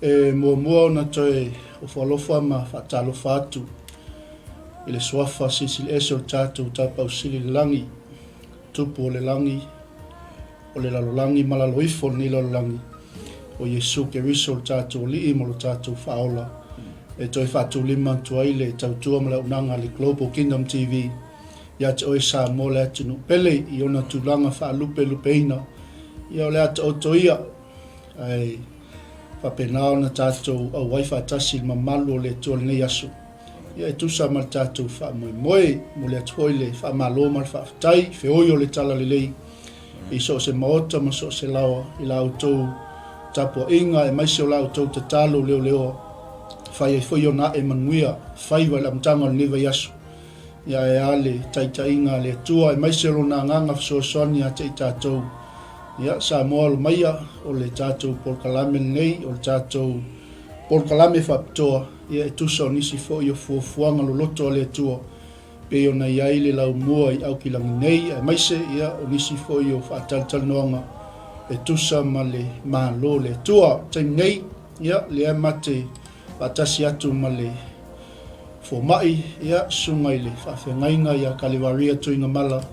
E muamua ona toe ofo alofa ma faatalofa atu i le Suafa Silisili Ese o le tatou Tapaau Sili i le Lagi, Tupu o le Lagi, o le lalolagi ma lalo ifo o lenei lalolagi, o Iesu Keriso lo tatou Alii ma lo tatou Faaola, e toe faatulima atu ai le tautua ma le auaunaga a le Global Kingdom TV ia te oe Samoa le atunuu pele i ona tulaga faalupelupeina. Ia o le a taoto ia, ae faapena ona tatou auai faatasi i le mamalu o le Atua i lenei aso. Ia e tusa ma le tatou faamoemoe. Momoli atu foi le faamalo ma le faafetai, feoi o le Talalelei i so o se maota ma so o se laoa i la outou tapuaiga aemaise o la outou tatalo leoleoa e fai ai foi ona ae manuia faiva i le amataga o lenei vaiaso. Ia ae a le taitaiga a le Atua aemaise o Lona Agaga fesoasoani ia te i tatou. Ia, Samoa alomaia, o le tatou polokalame lenei, o le tatou polokalame faapitoa, ia e tusa o nisi foi o fuafuaga loloto a le Atua, pei ona i ai le laumua i Aukilagi nei, aemaise ia o nisi foi o faatalatalanoaga e tusa ma le Malo o le Atua. O le taimi nei, ia, lea ma te faatasi atu ma le fomai, ia, susuga i le faafeagaiga ia Kalevaria Tuigamala,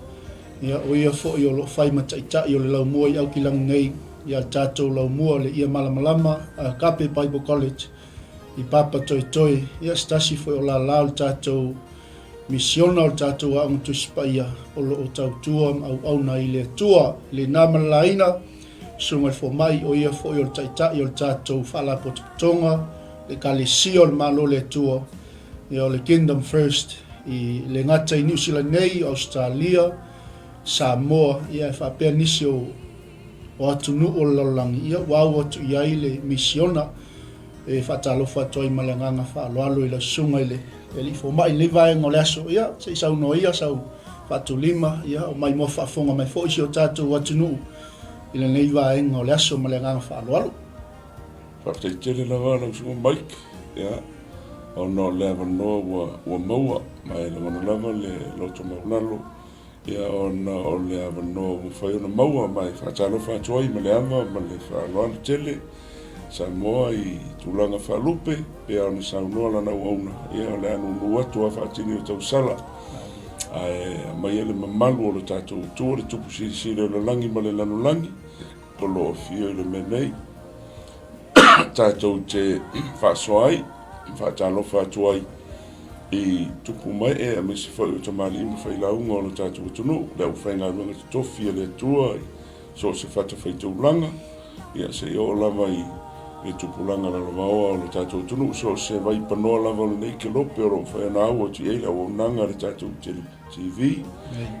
ia, o ia foi o lo o fai ma taitai o le laumua i Aukilagi nei, ia le tatou laumua le Ia Malamalama Agape Bible College i Papatoetoe, ia, se tasi foi o lala o le tatou misiona o le tatou Aoga Tusi Paia o lo o tautua ma auauna i le Atua. I lena ma le laina, Susuga i le Fomai, o ia foi o le Taitai o le tatou Faalapotopotoga, le Ekalesia o le Malo o le Atua, ia o le Kingdom First, i le gata i Niu Sila nei, Ausetalia, Samoa, ia e faapea nisi o o atunuu o le lalolagi, ia ua au atu i ai le misiona. E faatalofa atu ai ma le agaga faaaloalo i lau susuga i le Alii Fomai i lenei vaega o le aso. Ia, se i saunoa ia sau faatulima, ia, o maimoa faafofoga mai foi si o tatou atunuu i lenei vaega o le aso ma le agaga faaaloalo. Faafetai tele lava lau susuga Mike, ia, ona o le avanoa ua, ua maua, ma e lagona lava le loto maualalo Ia, ona o le avanoa ua mafai ona maua ma e faatalofa atu ai ma le ava ma le faaaloalo tele Samoa i tulaga faalupe pei ona saunoa lana auauna, ia o le a nunu atu lava faatini o tausala ae aumaia le mamalu o lo tatou Atua, le Tupu Silisili o le lagi ma le lalolagi o lo o afio i le mea nei tatou te faasoa ai, faatalofa atu ai i tupu ma ee aemaise foi o tamalii ma failauga o lo tatou atunuu, le aufaigaluega totofi a le Atua i so o se fatafaitaulaga, ia seia oo lava i le tupulaga lalovaoa o lo tatou atunuu, so o se vaipanoa lava o lenei kelope o lo o mafai ona au atu i ai le auaunaga a le tatou TV.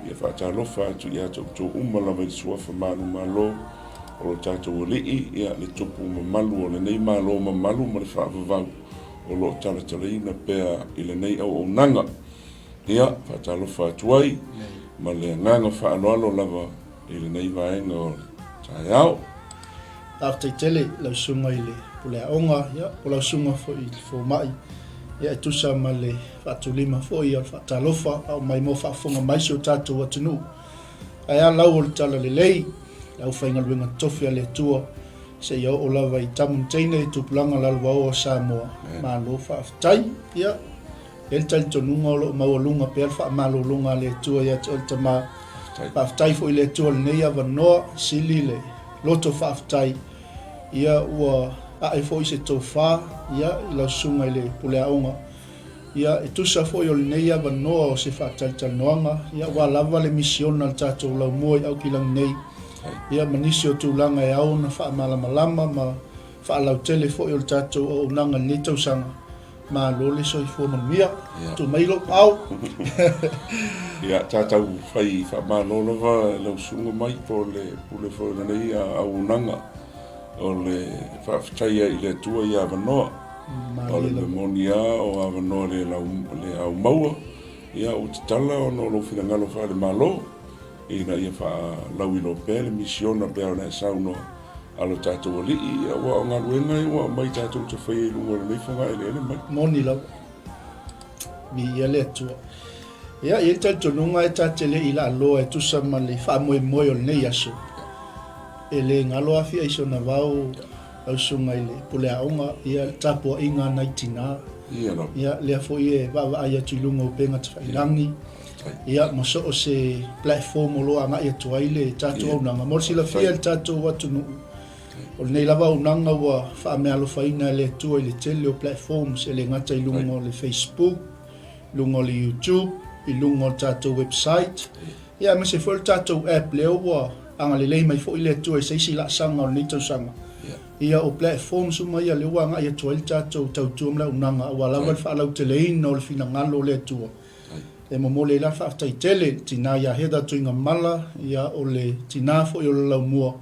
Ia faatalofa atu ia te outou uma lava i le suafa manumalo o lo tatou Alii, ia le tupu mamalu o lenei Malo mamalu ma le faavavau o lo o talatalaina pea i lenei auaunaga. Ia, faatalofa atu ai ma le agaga faaaloalo lava i lenei vaega o le taeao. Faafetai tele i lau susuga i le pule aoga, ia, po o lau susuga foi i le fomai, ia, e tusa ma le faatulima foi o le faatalofa a o maimoa faafofoga mai si o tatou atunuu. Ae a lau o le talalelei, le aufaigaluega totofi a le Atua, seia oo lava i tama ma teine i tupulaga lalovaoa o Samoa. Malo faafetai. Ia, e i ai le talitonuga o lo o maualuga pea le faamalologa a le Atua ia te oe le Tama. Faafetai foi i le Atua i lenei avanoa, sili le loto faafetai. Ia, ua ae foi se tofa, ia, i lau susuga i le pule aoga. Ia, e tusa foi o lenei avanoa o se faatalatalanoaga, ia, aua lava le misiona a le tatou laumua i Aukilagi nei, ia, ma nisi o tulaga e ao ona faamalamalama ma faalautele foi o le tatou auaunaga i lenei tausaga. Malo le soifua manuia. Tuu mai lou paao. Ia, sa tau fai faamalo lava lau susuga mai po o le pule foi o lenei auaunaga o le faafetaia i le Atua i avanoa. O le mea moni lava o avanoa le lau le au maua, ia ua tatala ona o lou finagalo faale-Malo ina ia faalauiloa pea le misiona pea ona e saunoa a lo tatou Alii, ia aua o galuega ia ua aumai tatou te faia i luga o lenei fogaeleele mai. Moni lava. Viia le Atua. Ia, e i ai le talitonuga e ta te le i laaloa e tusa ma le faamoemoe o lenei aso. E le galo afia i si ona vao. Lau Susuga i le Pule Aoga, ia le tapuaiga a nai tina. Ia lava. Ia lea foi e vaavaai atu i luga o upega tafailagi. Ia ma so o se platform o lo o agai atu ai le tatou auaunaga. Mo le silafia e le tatou atunuu, o lenei lava auaunaga ua faameaalofaina e le Atua i le tele o platforms e le gata i luga o le Facebook, luga o le YouTube, i luga o le tatou website. Ia aemaise foi o le tatou app lea ua agalelei mai foi le Atua i se isi laasaga o lenei tausaga. Ia o platforms uma ia lea ua agai atu ai le tatou tautua ma le auaunaga aua lava le faalauteleina o le finagalo o le Atua. E momoli ai la le faafetai tele i le tina ia Heather Tuigamala, ia o le tina foi o le Laumua,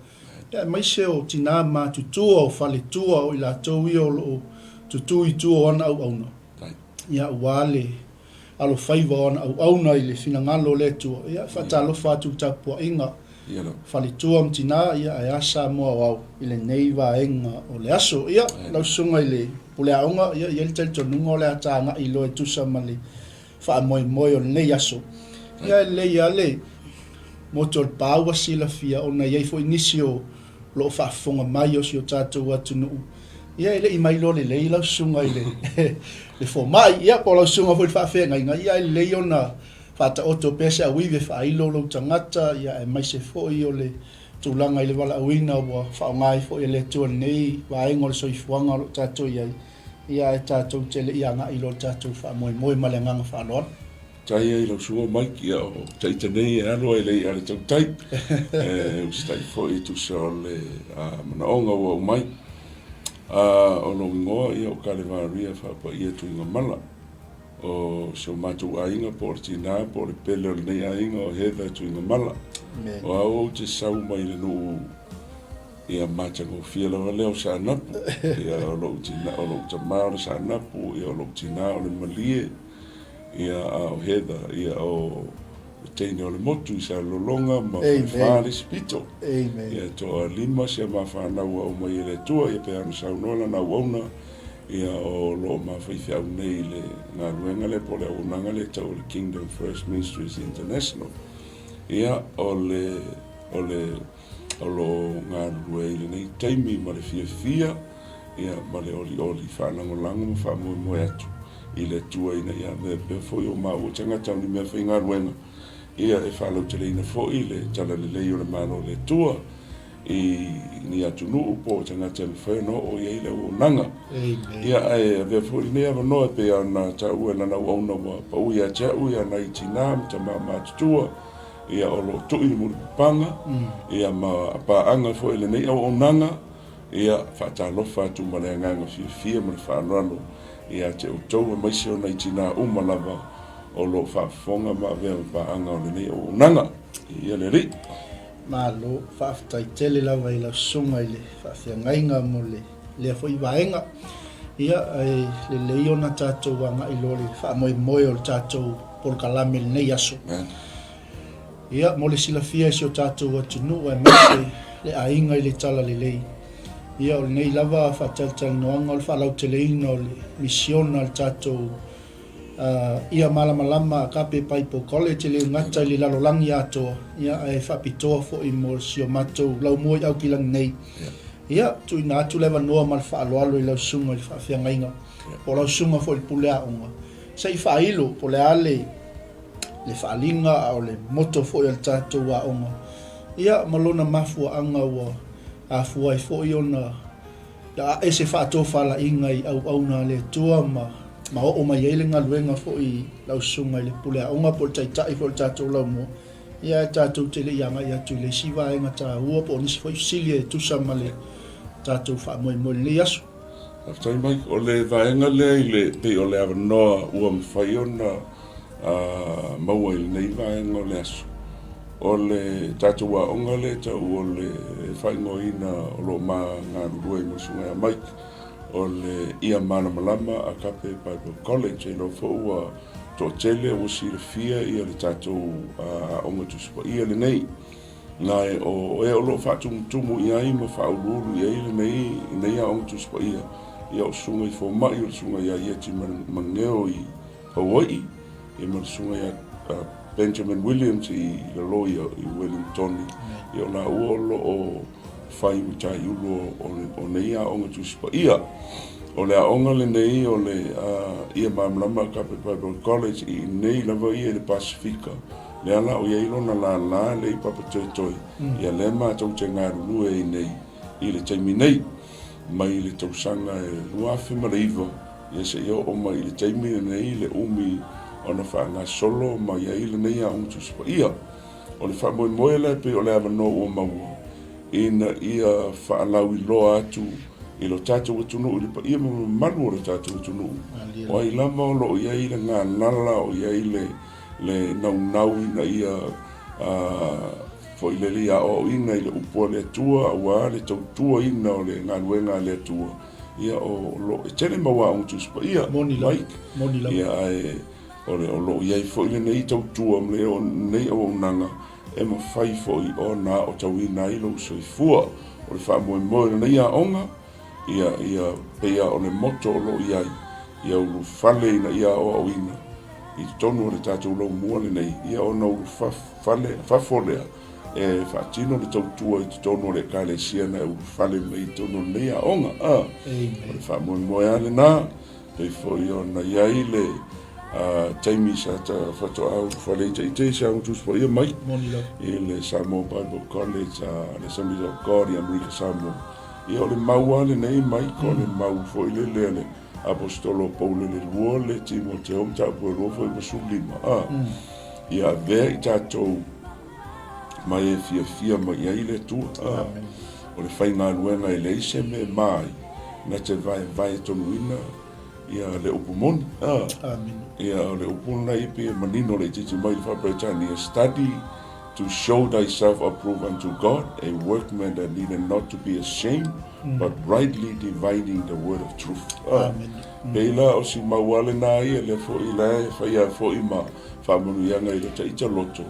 ia aemaise o tina matutua o faletua o i latou ia o lo o tutu i tua o ana auauna, ia aua le alofaiva o ana auauna i le finagalo o le Atua. Ia, e faatalofa atu i le tapuaiga, faletua ma tina, ia, ae a Samoa aoao i lenei vaega o le aso. Ia, lau susuga i le pule aoga, ia, e i ai le talitonuga o le a ta agai loa e tusa ma le faamoemoe o lenei aso. Ia, e lelei lava le motu o le pa ua silafia ona e i ai foi nisi o lo o faafofoga mai o si o tatou atunuu, ia e le i mailoa lelei lau susuga i le fomai, ia po o lau susuga foi i le faafeagaiga, ia e lelei ona faataoto pea se auivi e faailo lou tagata, ia aemaise foi o le tulaga i le valaauina ua faaaoga ai foi e le Atua i lenei vaega o le soifuaga o lo o tatou i ai, ia ae tatou te le i agai loa i le tatou faamoemoe ma le agaga faaaloalo. Tai ai lau susuga Mike, ia o taita nei e alu ai le i'a a le tautai, e usitai foi e tusa o le manaoga ua aumai. O lou igoa, ia o Kalevaria Faapaia Tuigamala. O si o matou aiga po o le tina po o le pele o lenei aiga o Heather Tuigamala. O au ou te sau mai le nuu ia matagofie lava lea o Saanapu. Ia o lou tina, o lou tama o le Saanapu, ia o lou tina o le Malie. Ia, a o Heather, ia, o le teine o le motu i Salelologa ma Falefa le isi pito. Ia, toalima si a ma fanau ua aumai e le Atua, ia pei ona saunoa lana auauna, ia, o lo o ma faifeau nei i le galuega lea po o le auaunaga lea e tau o le Kingdom First Ministries International. Ia, o le, o le, o lo o galulue ai i lenei taimi ma le fiafia, ia, ma le olioli faalagolago ma faamoemoe atu i le Atua ina ia avea pea foi o maua tagata o ni mea faigaluega, ia e faalauteleina foi le talalelei o le Malo o le Atua i ni atunuu po o tagata e mafai ona oo i ai le auaunaga. Ia, ae avea foi lenei avanoa e pei ona taua e lana auauna ua pau ia te au ia nai tina ma tama matutua, ia o lo o tui le mulipapaga, ia ma paaga foi i lenei auaunaga, Ia, faatalofa atu ma le agaga fiafia ma le faaaloalo ia te outou aemaise o nai tina uma lava o lo o faafofoga ma avea ma paaga o lenei auaunaga. Ia le Alii. Malo, faafetai tele lava i lau susuga i le faafeagaiga mo lea foi vaega. Ia, e lelei ona tatou agai loa i le faamoemoe o le tatou polokalame i lenei aso. Amen. Ia, mo le silafia e si o tatou atunuu aemaise le aiga i le talalelei, ia o lenei lava faatalatalanoaga o le faalauteleina o le misiona a le tatou Ia Malamalama Agape Bible College e le gata i le lalolagi atoa, ia ae faapitoa foi mo si o matou laumua i Aukilani nei. Ia, tuuina atu le avanoa ma le faaaloalo i lau susuga i le faafeagaiga, po o lau susuga foi i le pule aoga, se i faailo po o le a le le faaaliga a o le motto foi o le tatou aoga, ia ma lona mafuaaga ua afua ai foi ona ae se faatofalaiga i auauna a le Atua ma ma oo mai ai le galuega foi i lau susuga i le pule aoga po o le taitai foi o le tatou laumua, ia ae tatou te le i agai atu i le isi vaega taua po o nisi foi fesili e tusa ma le tatou faamoemoe i lenei aso. Faafetai Mike. O le vaega lea i le pei o le avanoa ua mafai ona maua i lenei vaega o le aso, o le tatou aoga lea e tau o le faaigoaina o lo o ma galulue ai ma le Susuga ia Mike, o le Ia Malamalama Agape Bible College. E iloa foi ua toatele ua silafia ia le tatou aoga Tusi Paia lenei. Nae o e o lo o faatumutumu i ai ma faauluulu i ai lenei nei Aoga Tusi Paia, ia o Susuga i Fomai, o le Susuga ia Ieti Mageo i Hawai'i, ia ma le Susuga ia Benjamin Williams i lalo i Wellingtoni. Ia o laua o lo o fai mataiulu o nei aoga Tusi Paia. O le aoga lenei o le Ia Malamalama Agape Bible College i inei lava ia i le Pasifika, lea la o i ai lona lālā lea i Papatoetoe, ia lea matou te galulue ai nei i le taimi nei. Mai le tausaga e 2009 ia seia oo mai i le taimi lenei le umi ona faagasolo mai ai lenei Aoga Tusi Paia. O le faamoemoe la e pei o le avanoa ua maua ina ia faalauiloa atu i lo tatou atunuu i le paia ma le mamalu o lo tatou atunuu, o ai lava o lo o i ai le galala, o i ai le le naunau ina ia foi lele ia aoaoina i le upu a le Atua aua le tautuaina o le galuega a le Atua, ia o lo e tele mau aoga Tusi Paia. Moni lava. Moni lava. Ia ae O le, o lo o i ai foi lenei tautua ma lenei auaunaga e mafai foi ona aotauina ai lou soifua. O le faamoemoe o lenei aoga, ia, ia pei lava o le motto o lo o i ai, ia ulufale ina ia aoaoina i totonu o le tatou laumua lenei, ia ona ulufale fafo lea e faatino le tautua i totonu o le Ekalesia na e ulufale mai i totonu o lenei aoga. A, o le faamoemoe lava lena. Pei foi ona i ai le taimi sa faatoa ulufale ai ita i se Aoga Tusi Paia mai i le Samoa Bible College a le Assemblies of God i Amerika Samoa. Ia o le mau lava lenei Mike, o le mau foi lele a le Aposetolo o Paulo i le 2 le Timoteo mataupu e 2 foi ma 15, a. Ia avea i tatou ma e fiafia mai i ai le Atua. A. O le faigaluega e leai se mea e ma ai, na te vaevae tonuina ia le upu moni. A. Ia o le upu lena ia pei e manino laitiiti mai i le faa-Peretania, Study to show thyself approved unto God, a workman that needeth not to be ashamed, but rightly dividing the word of truth. A. Pei la o si mau lava lena ia, lea foi la e faia foi ma faamanuiaga i lota ita loto,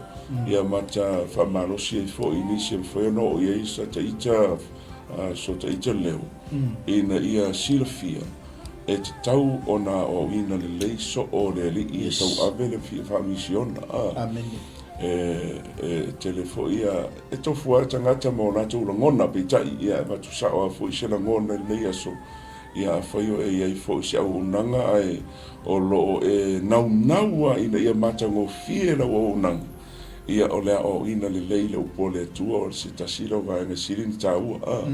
ia ma ta faamalosi ai foi i nisi e mafai ona oo i ai sa ta ita, so ta ita leo, ina ia silafia e tatau ona aoaoina lelei soo o le Alii e tauave le faamisiona. A, e tele foi ia, e tofu lava tagata ma o latou lagona, peitai, ia e avatu sao lava foi se lagona i lenei aso, Ia afai o e i ai foi se auaunaga ae o lo o e naunau lava ina ia matagofie lau auaunaga, ia o le aoaoina lelei le upu a le Atua o se tasi lea o vaega e sili ona taua. A,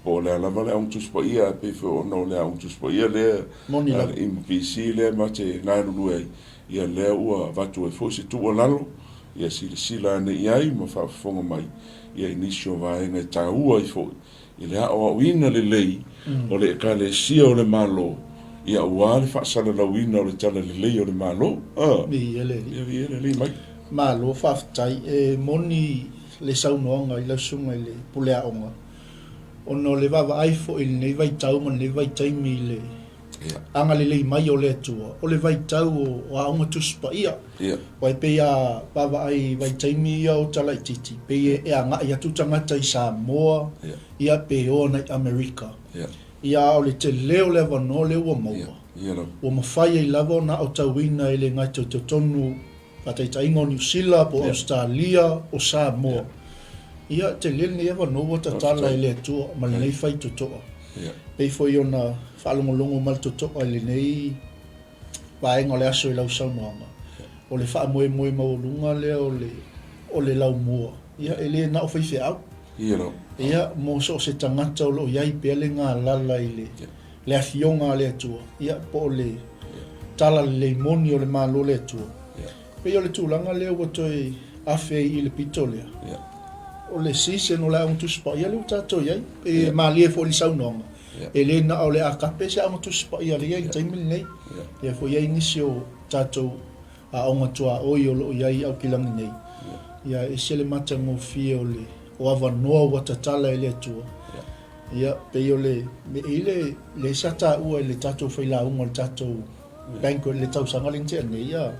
po o le a lava le Aoga Tusi Paia, ae pei foi ona o le Aoga Tusi Paia lea a le MPC lea ma te galulue ai, ia lea ua avatu ai foi se tuualalo, ia silasila ane i ai ma faafofoga mai ia i nisi o vaega e taua ai foi i le aoaoina lelei o le Ekalesia o le Malo, ia aua le faasalalauina o le talalelei o le Malo. A. Viia le Alii. Ia viia le Alii mai. Malo faafetai. E moni le saunoaga i lau susuga i le pule aoga, ona o le vaavaai foi i lenei vaitau ma lenei vaitaimi i le agalelei mai o le Atua, o le vaitau o Aoga Tusi Paia. Aua e pei a vaavaai i vaitaimi ia o talaitiiti, pei e agai atu tagata i Samoa, ia pe o ana i Amerika. Ia a o le tele o le avanoa lea ua maua, ua mafai ai lava ona aotauina e le gaitoito tonu faataitaiga o Niu Sila po o Ausetalia, o Samoa. Ia, tele lenei avanoa ua tatala e le Atua ma lenei faitotoa. Pei foi ona faalogologo ma le totoa i lenei vaega o le aso i lau saunoaga, o le faamoemoe maualuga lea o le, o le laumua, ia e le na o faifeau. Ia, mo so o se tagata o lo o i ai pea le galala i le, le Afioga a le Atua, ia, po o le talalelei moni o le Malo o le Atua. Pei o le tulaga lea ua toe afe ai i le pito lea. O le season o le Aoga Tusi Paia lea ua tatou i ai. E malie foi i le saunoaga, e le na o le Agape se Aoga Tusi Paia lea e i ai i le taimi lenei. Lea foi e i ai nisi o tatou aoga tuaoi o lo o i ai i Aukilani nei. Ia, e ese le matagofie o le o avanoa ua tatala e le Atua. Ia, pei o le mea i le lea sa taua e le tatou failauga o le tatou banquet i le tausaga lea na tea nei, ia,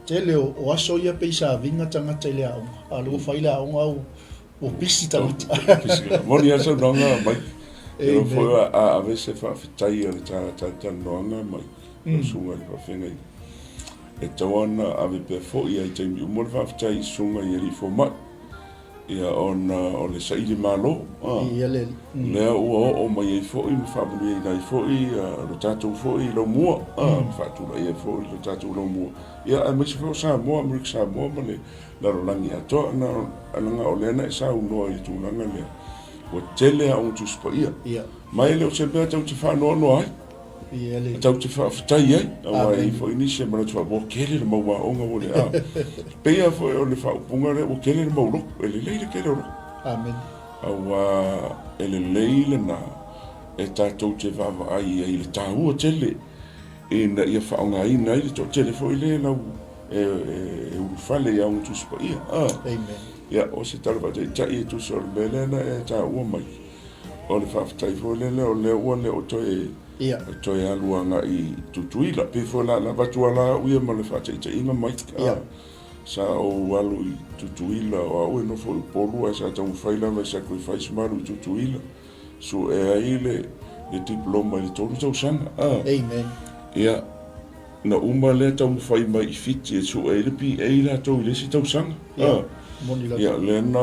tele o, o aso ia pei sa viga tagata i le aoga, a o lea ua fai le aoga ua, ua pisi tagata. Moni lava saunoaga Mike. E foi a ave se faafetai a le talatalanoaga mai lau susuga i le faafeagaiga. E tatau ona ave pea foi i taimi uma le faafetai i susuga i alii fomai. Ia, ona o le saili malo, a. Ia le Alii. Lea ua oo mai ai foi ma faamanuiaina ai foi lo tatou foi laumua, a, ma faatulai ai foi lo tatou laumua, ia, aemaise foi o Samoa, Amerika Samoa ma le lalolagi atoa. Na, leaga o lea na e saunoa i le tulaga lea, ua tele Aoga Tusi Paia. Ia. Ma e le o se mea tatou te faanoanoa ai. Ia le. Tatou te faafetai ai, aua e i ai foi nisi e manatu faapea, ua tele le mau aoga ua le a. Pei lava foi o le faaupuga lea, ua tele le mau lotu. E lelei le tele o lotu. Amene. Aua e lelei lena e tatou te vaavaai ai i le taua tele ina ia faaaogaina ai le toatele foi lea lau e ulufale i Aoga Tusi Paia. Amen. Ia, o se tala faataitai e tusa o le mea lea na e taua mai. O le faafetai foi lele o lea ua le o toe Ia. toe alu agai i Tutuila. Pei foi la na avatu lava la au ia ma le faataitaiga mai. Ia. Sa ou alu i Tutuila, o au e nofo i Upolu ae sa taumafai lava e sacrifice ma alu i Tutuila. Sue ai le le diploma i le 3 tausaga. Amen. Ia, na uma lea taumafai mai i Fiti e sue ai le BA latou i le isi tausaga. Ia, moni lava. Ia, lea na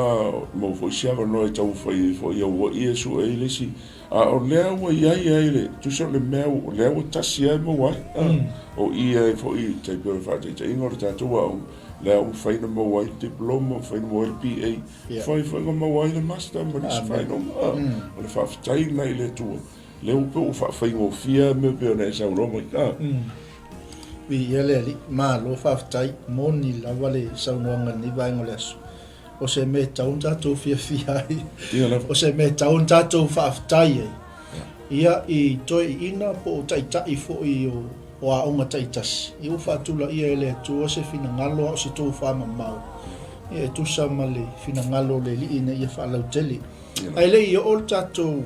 maua foi si avanoa e taumafai ai foi i Auaii e sue ai le isi. A o lea ua i ai ai le, tusa o le mea o lea ua tasi lava e maua ai. O i ai foi, tai pei o le faataitaiga o le tatou aoga, lea ua mafai ona maua ai le diploma, mafai ona maua ai le BA, mafai foi ona maua ai le master ma nisi faailoga. O le faafetai lena i le Atua. Lea ua pei ua faafaigofie mea pei ona e saunoa mai. Viia le Alii, malo faafetai, moni lava le saunoaga i lenei vaega o le aso. O se mea e tatau ona tatou fiafia ai. Ia lava. O se mea e tatau ona tatou faafetai ai. Ia, i toeaiina po o taitai foi o, o aoga taitasi, ia ua faatulaia e le Atua se finagalo a o se tofa mamao, ia e tusa ma le finagalo o le Alii ina ia faalautele. Ae le i oo le tatou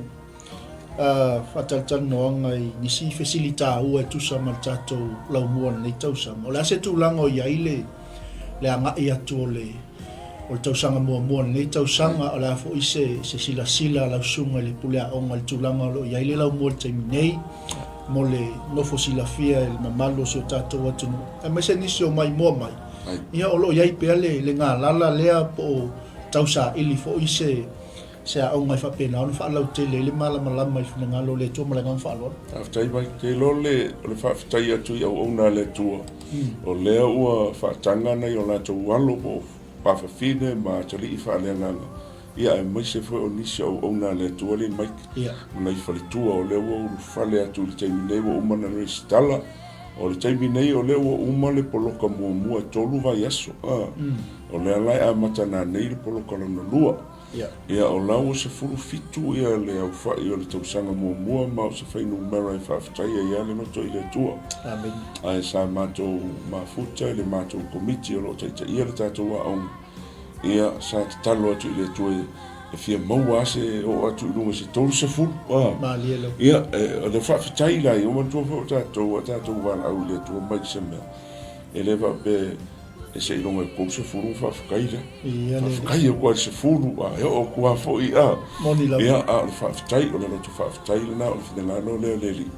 faatalatalanoaga i nisi fesili taua e tusa ma le tatou laumua o lenei tausaga. O le a se tulaga o i ai le, le agai atu o le, o le tausaga muamua o lenei tausaga, o le a foi se, se silasila a lau susuga i le pule aoga i le tulaga o lo o i ai le laumua i le taimi nei, mo le nofo silafia e le mamalu o si o tatou atunuu, aemaise nisi o maimoa mai, ia o lo o i ai pea le, le galala lea po o tausaili foi se, se aoga e faapena ona faalautele ai le malamalama i le finagalo o le Atua ma le agaga faaaloalo. Faafetai mai. Ou te iloa le, o le faafetai atu i auauna a le Atua, o lea ua faataga nai o latou alo po o fafafine ma atalii faaleagaga, ia aemaise foi o nisi o auauna a le Atua alii Mike, ma nai faletua o lea ua ulufale atu i le taimi nei ua uma ona resitala. O le taimi nei o lea ua uma le poloka muamua e 3 vaiaso, o lea la e amata nanei le poloka lona lua. Ia, o la ua 17 ia le aofai o le tausaga muamua ma o se fuainumera e faafetai ai lava le loto i le Atua. Amene. Ae sa matou mafuta i le matou komiti o lo o taitaia le tatou aoga, ia, sa tatalo atu i le Atua e fia maua lava se oo atu i luga i se 30. A. Malie lava. Ia, o le faafetai la ia, manatua foi o tatou a tatou valaau i le Atua mai se mea, e le faapea e seiloga i le 30 ona faafetai lea. Ia le. Faafetai atu lava i le 10, a e oo atu lava foi a. Moni lava. Ia, a o le faafetai, o le loto faafetai lena, o le finagalo lea o le Alii,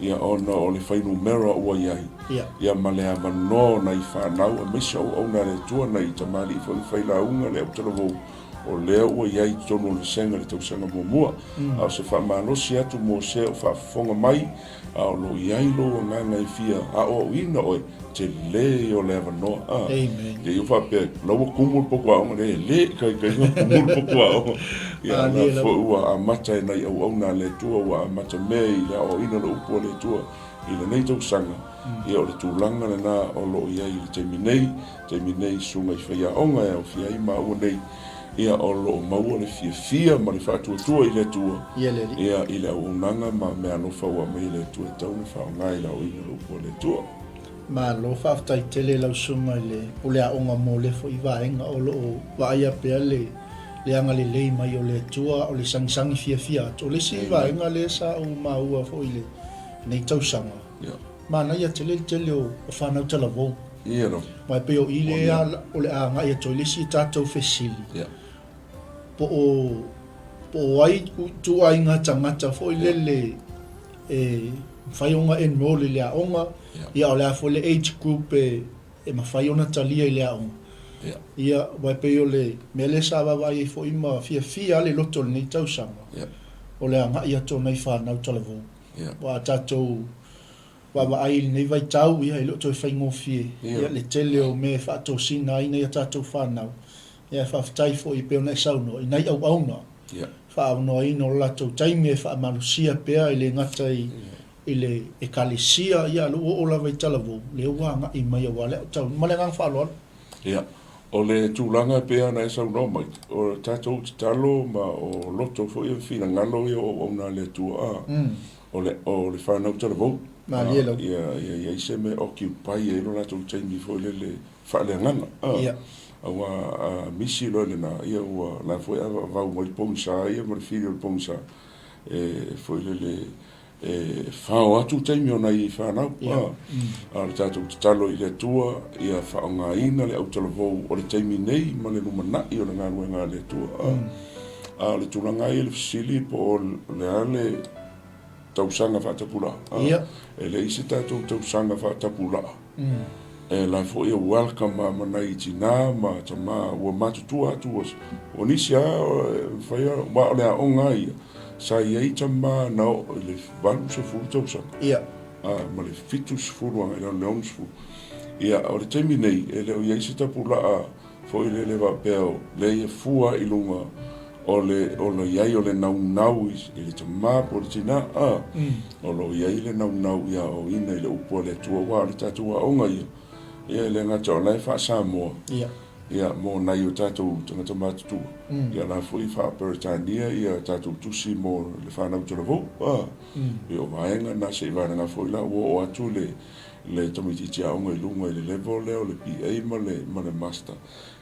ia ona o le fuainumera ua i ai, Ia. ia ma le avanoa o nai fanau, aemaise o auauna a le Atua, nai tamalii foi ma failauga, le autalavou, o lea ua i ai i totonu o le vasega i le tausaga muamua. A o se faamalosi atu mo se o faafofoga mai, A o lo o i ai lou agaga e fia aoaoina oe, tele ia o le avanoa. A, Amen. Ia faapea, la ua kumu le poto aoga, e le ikaikaina kumu le poto aoga. Ia, A, la lava. foi ua amata e nai auauna a le Atua, ua amata mea i le aoaoina o le upu a le Atua i lenei tausaga. Ia, o le tulaga lena o lo o i ai i le taimi nei, taimi nei susuga i faiaoga e aofia ai maua nei, Ia, o lo o maua le fiafia ma le faatuatua i le Atua, Ia le Alii. ia, i le auaunaga ma meaalofa ua aumai e le Atua e tatau ona faaaoga i le aoaoina o le upu a le Atua. Malo, faafetai tele i lau susuga i le pule aoga mo lea foi vaega o lo o vaaia pea le le agalelei mai o le Atua, o le sagisagi fiafia atu. O le isi vaega lea sa ou maua foi i lenei tausaga, Ia. Manaia tele le tele o fanau talavou. Ia lava. Aua e pei o i lea o le a agai atu ai le isi tatou fesili. Ia. Po o po o ai ituaiga tagata foi lele e mafai ona enroll i le aoga, ia o le a foi le age group e mafai ona talia i le aoga. Ia, aua e pei o le mea lea sa vaavaai ai foi ma fiafia lava le loto i lenei tausaga, o le agai atu o nai fanau talavou. Aua a tatou vaavaai i lenei vaitau, ia e le o toe faigofie ia le tele o mea e faatosina ai nai a tatou fanau. Ia ae faafetai foi e pei ona e saunoa i nai auauna faaavanoaina o le latou taimi e faamalosia pea e le gata i i le Ekalesia, ia a o lea ua oo lava i talavou, lea ua agai mai aua le aoaoina. Ma le agaga faaaloalo. Ia, o le tulaga e pei ona e saunoa mai, o tatou tatalo ma o loto foi ma finagalo ia o auauna a le Atua, a, o le, o le fanau talavou, Malie lava. Ia, ia i ai se mea e occupy ai lo latou taimi foi lele faaleagaga, a, aua a misi loa lena, ia ua, la foi a vau mai le pogisa ia ma le fili o le pogisa, e foi lele, e fao atu taimi o nai fanau. A o le tatou tatalo i le Atua ia faaaogaina le autalavou o le taimi nei ma le lumanai o le galuega a le Atua. A o le tulaga lava ia i le fesili po o le a le tausaga faatapulaa, e leai se tatou tausaga faatapulaa. E la foi e welcome lava ma nai tina ma tama ua matutua atu, o nisi lava e mafai ona, aua o le aoga lava ia, Sa i ai tama na oo i le 80 tausaga. Ia. A, ma le 70 agai i lalo i le 60. Ia, o le taimi nei, e le o i ai se tapulaa foi lele faapea o lea e fua i luga o le o lo i ai o le naunau i le tama po o le tina, a, o lo o i ai le naunau ia aoaoina i le upu a le Atua, aua o le tatou aoga ia, ia e le gata o la e faa-Samoa, Ia. Ia, mo nai o tatou tagata matutua, ia la foi e faa-Peretania ia tatou tusi mo le fanau talavou. A, ia o vaega na se i vaega foi la ua oo atu le le tamaitiiti aoga i luga i le level lea o le BA ma le ma le Master.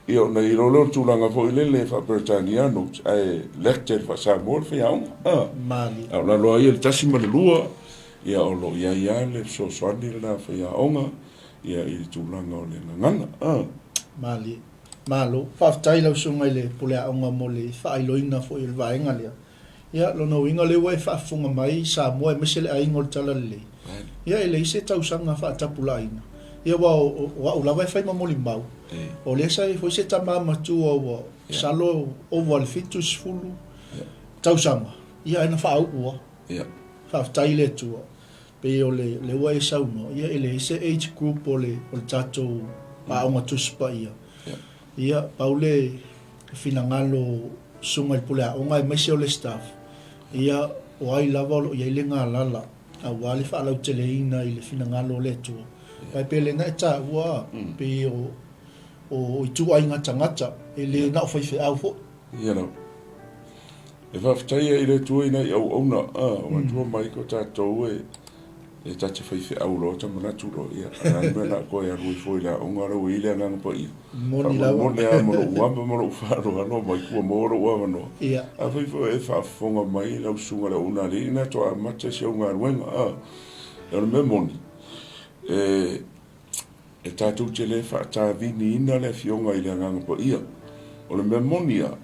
Ia ona i ai loa lea o le tulaga foi lele e faa-Peretania notes ae lecture faa-Samoa le faiaoga. A, Malie. A o lalo lava ia i le tasi ma le lua, ia o lo o i ai lava le fesoasoani lena a faiaoga. Ia i le tulaga o le gagana. A. Malie. Malo. Faafetai lau Susuga i le Pule Aoga mo le faailoina foi o le vaega lea. Ia, lona uiga lea ua e faafofoga mai Samoa aemaise le aiga o le Talalelei. Ia, e leai se tausaga faatapulaaina. Ia, aua o, o au lava e fai ma molimau. O lea sa i ai foi se tama matua ua masalo ova i le 70 tausaga, ia ae na faauu lava. Faafetai i le Atua. Pei o le lea ua e saunoa, ia e leai se age group o le o le tatou Aoga Tusi Paia. Ia, pau le finagalo o Susuga i le Pule Aoga aemaise o le staff, ia o ai lava o lo o i ai le galala aua le faalauteleina i le finagalo o le Atua. Aua e pei o lea na e taua, pei o o ituaiga tagata, e le na o faifeau foi. Ia lava. E faafetai ai i le Atua i nai auauna, a, o Atua mai ko tatou e, e ta te faifeau loa ta manatu loa, ia, o le a le mea o le a toe alu ai fua i le aoga la ua i ai le Agaga Paia. Moni lava. Faamolemole lava ma lou ava ma lou faaaloalo mai ua maua lou avanoa. Ia. Afai foi e faafofoga mai lau susuga i le auauna alii, ina toa amata si au galuega, a, o le mea moni, e, e tatou te le faataviniina le Afioga i le Agaga Paia. O le mea moni lava,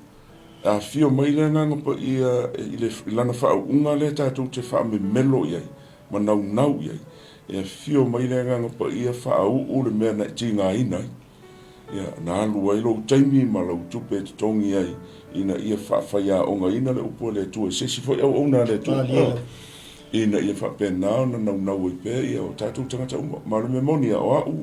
e afifio mai le Agaga Paia i, le, i lana faauuga lea tatou te faamemelo i ai ma naunau i ai, e afifio mai le Agaga Paia faauu le mea na e tigaina ai. Ia, na alu ai lou taimi ma lau tupe e totogi ai ina ia faafaiaogaina le upu a le Atua i se isi foi auauna a le Atua, ina ia faapena ona naunau ai pea ia o tatou tagata uma. Ma o le mea moni lava, o au,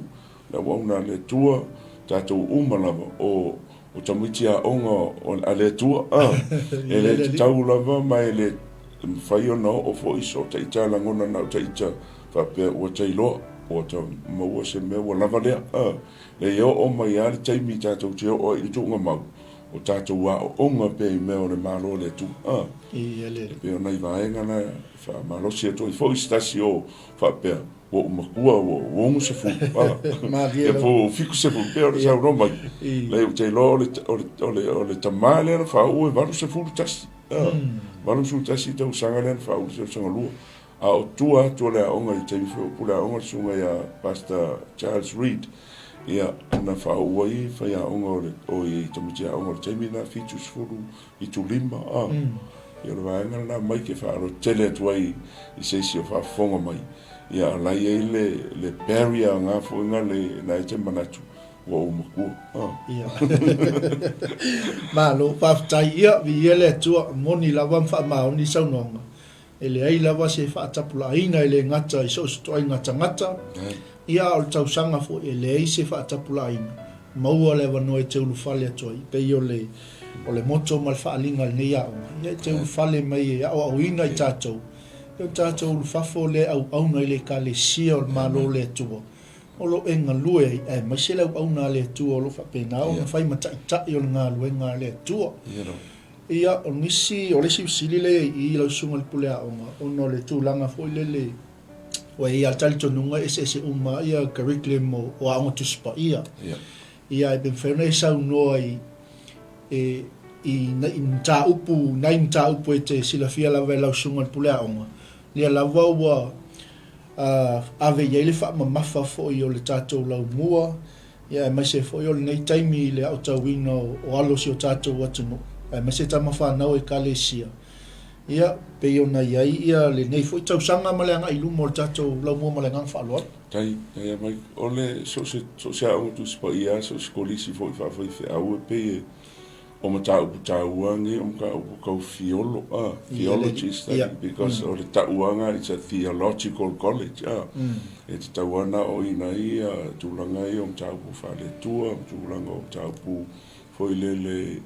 le auauna a le Atua, tatou uma lava, o, o tamaiti aoga a le Atua, a, e le tatau lava ma e le mafai ona oo foi so ta ita lagona na o ta ita faapea ua ta iloa, ua ta maua se mea ua lava lea, a. Leai, e oo mai lava le taimi tatou te oo ai i le tuugamau, o tatou aoaoga pea i mea o le Malo o le Atua. A, e pei o nai vaega na e faamalosi atu ai foi se tasi o faapea, ua ou matua, ua ou 60, a, ia po ua 70, pei ona saunoa mai. Leai, ou te iloa o le, o le, o le, o le tama lea na faauu e 81, a, 81 tausaga lea na faauu i le tausaga lua. A o tua atu o le aoga i le taimi foi o pule aoga le susuga ia Pastor Charles Reed, ia, na faauu ai faiaoga o le, o i tamaiti aoga o le taimi lena, 70, 75, a. Ia o le vaega lena mai ke faalototele atu ai i se isi o faafofoga mai, ia o la e i ai le, le barrier na foi na le, na e te manatu. Ua ou matua. Ah. Ia. Malo, faafetai. Ia, viia le Atua, moni lava ma faamaoni saunoaga. E leai lava se faatapulaaina e le gata i so o se ituaiga tagata, ia a o le tausaga foi e leai se faatapulaaina, maua le avanoa e te ulufale atu ai, pei o le o le motto ma le faaaliga a lenei aoga, ia e te ulufale mai e aoaoina i tatou, ia o tatou ulufafo lea e auauna i le Ekalesia o le Malo o le Atua, o lo o e galue ai, aemaise le auauna a le Atua o lo o faapena ona fai ma taitai o le galuega a le Atua. Ia, o nisi, o le isi fesili lea i i lau susuga i le pule aoga, ona o le tulaga foi lele, ua i ai lava le talitonuga e eseese uma ia curriculum o Aoga Tusi Paia. Ia, ae pe mafai ona e saunoa i, e, i i mataupu, nai mataupu e te silafia lava e lau susuga i le pule aoga, lea lava ua ave i ai le faamamafa foi o le tatou laumua, Ia aemaise foi o lenei taimi i le aotauina o alo o si o tatou atunuu, aemaise tama fanau o Ekalesia, ia, pei ona i ai ia lenei foi tausaga ma le agai i luma o le tatou laumua ma le agaga faaaloalo. Tai, tai mai, o le so o se, so o se aoga Tusi Paia, so o se kolisi foi faafaifeau e pei e O mataupu taua nei o mataupu tau fiolo, a, theology study, because o le tauaga it's a theological college, a, e tatau lava ona aoaoina ai ia tulaga ia o mataupu faale-Atua, ma tulaga o mataupu foi lele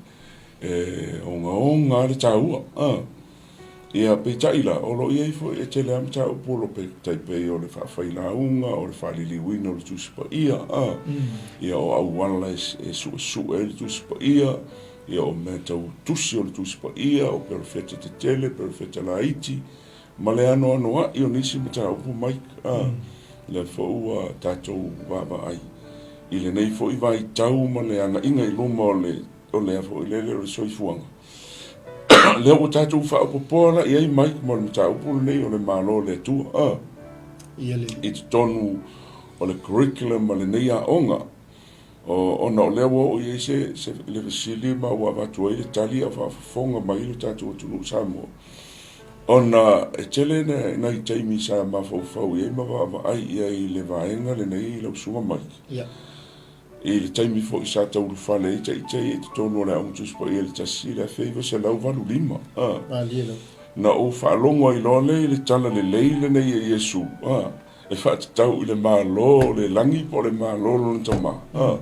e ogaoga lava le taua, a. Ia, peitai la, o lo o i ai foi, e tele lava mataupu o lo o tai pei o le faafailauga, o le faaliliuina o le Tusi Paia, a, ia, o auala e suesue ai le Tusi Paia, ia, o mea tau tusi o le Tusi Paia, o perofeta tetele, perofeta laiti, ma le anoanoai o nisi mataupu mai, a, lea foi ua tatou vaavaai i lenei foi vaitau ma le agaiga i luma o le, o le a foi lele o le soifuaga. Lea ua tatou faaopoopoa la i ai Mike mo le mataupu lenei o le Malo o le Atua a i totonu o le curriculum a lenei aoga ona o lea ua oo i ai se, se le fesili ma ua avatu ai le tali a o faafofoga mai lo tatou atunuu Samoa ona e tele nai taimi sa mafaufau i ai ma vaavaai i ai i le vaega lenei lau susuga Mike. Yeah. I le taimi foi sa taulufale ai Taitai i totonu o le Aoga Tusi Paia i le 1985, a, Malie lava. na ou faalogo ai loa lea i le tala lelei lenei a Iesu, a, e faatatau i le Malo o le lagi po o le Malo o Lona Tama, a.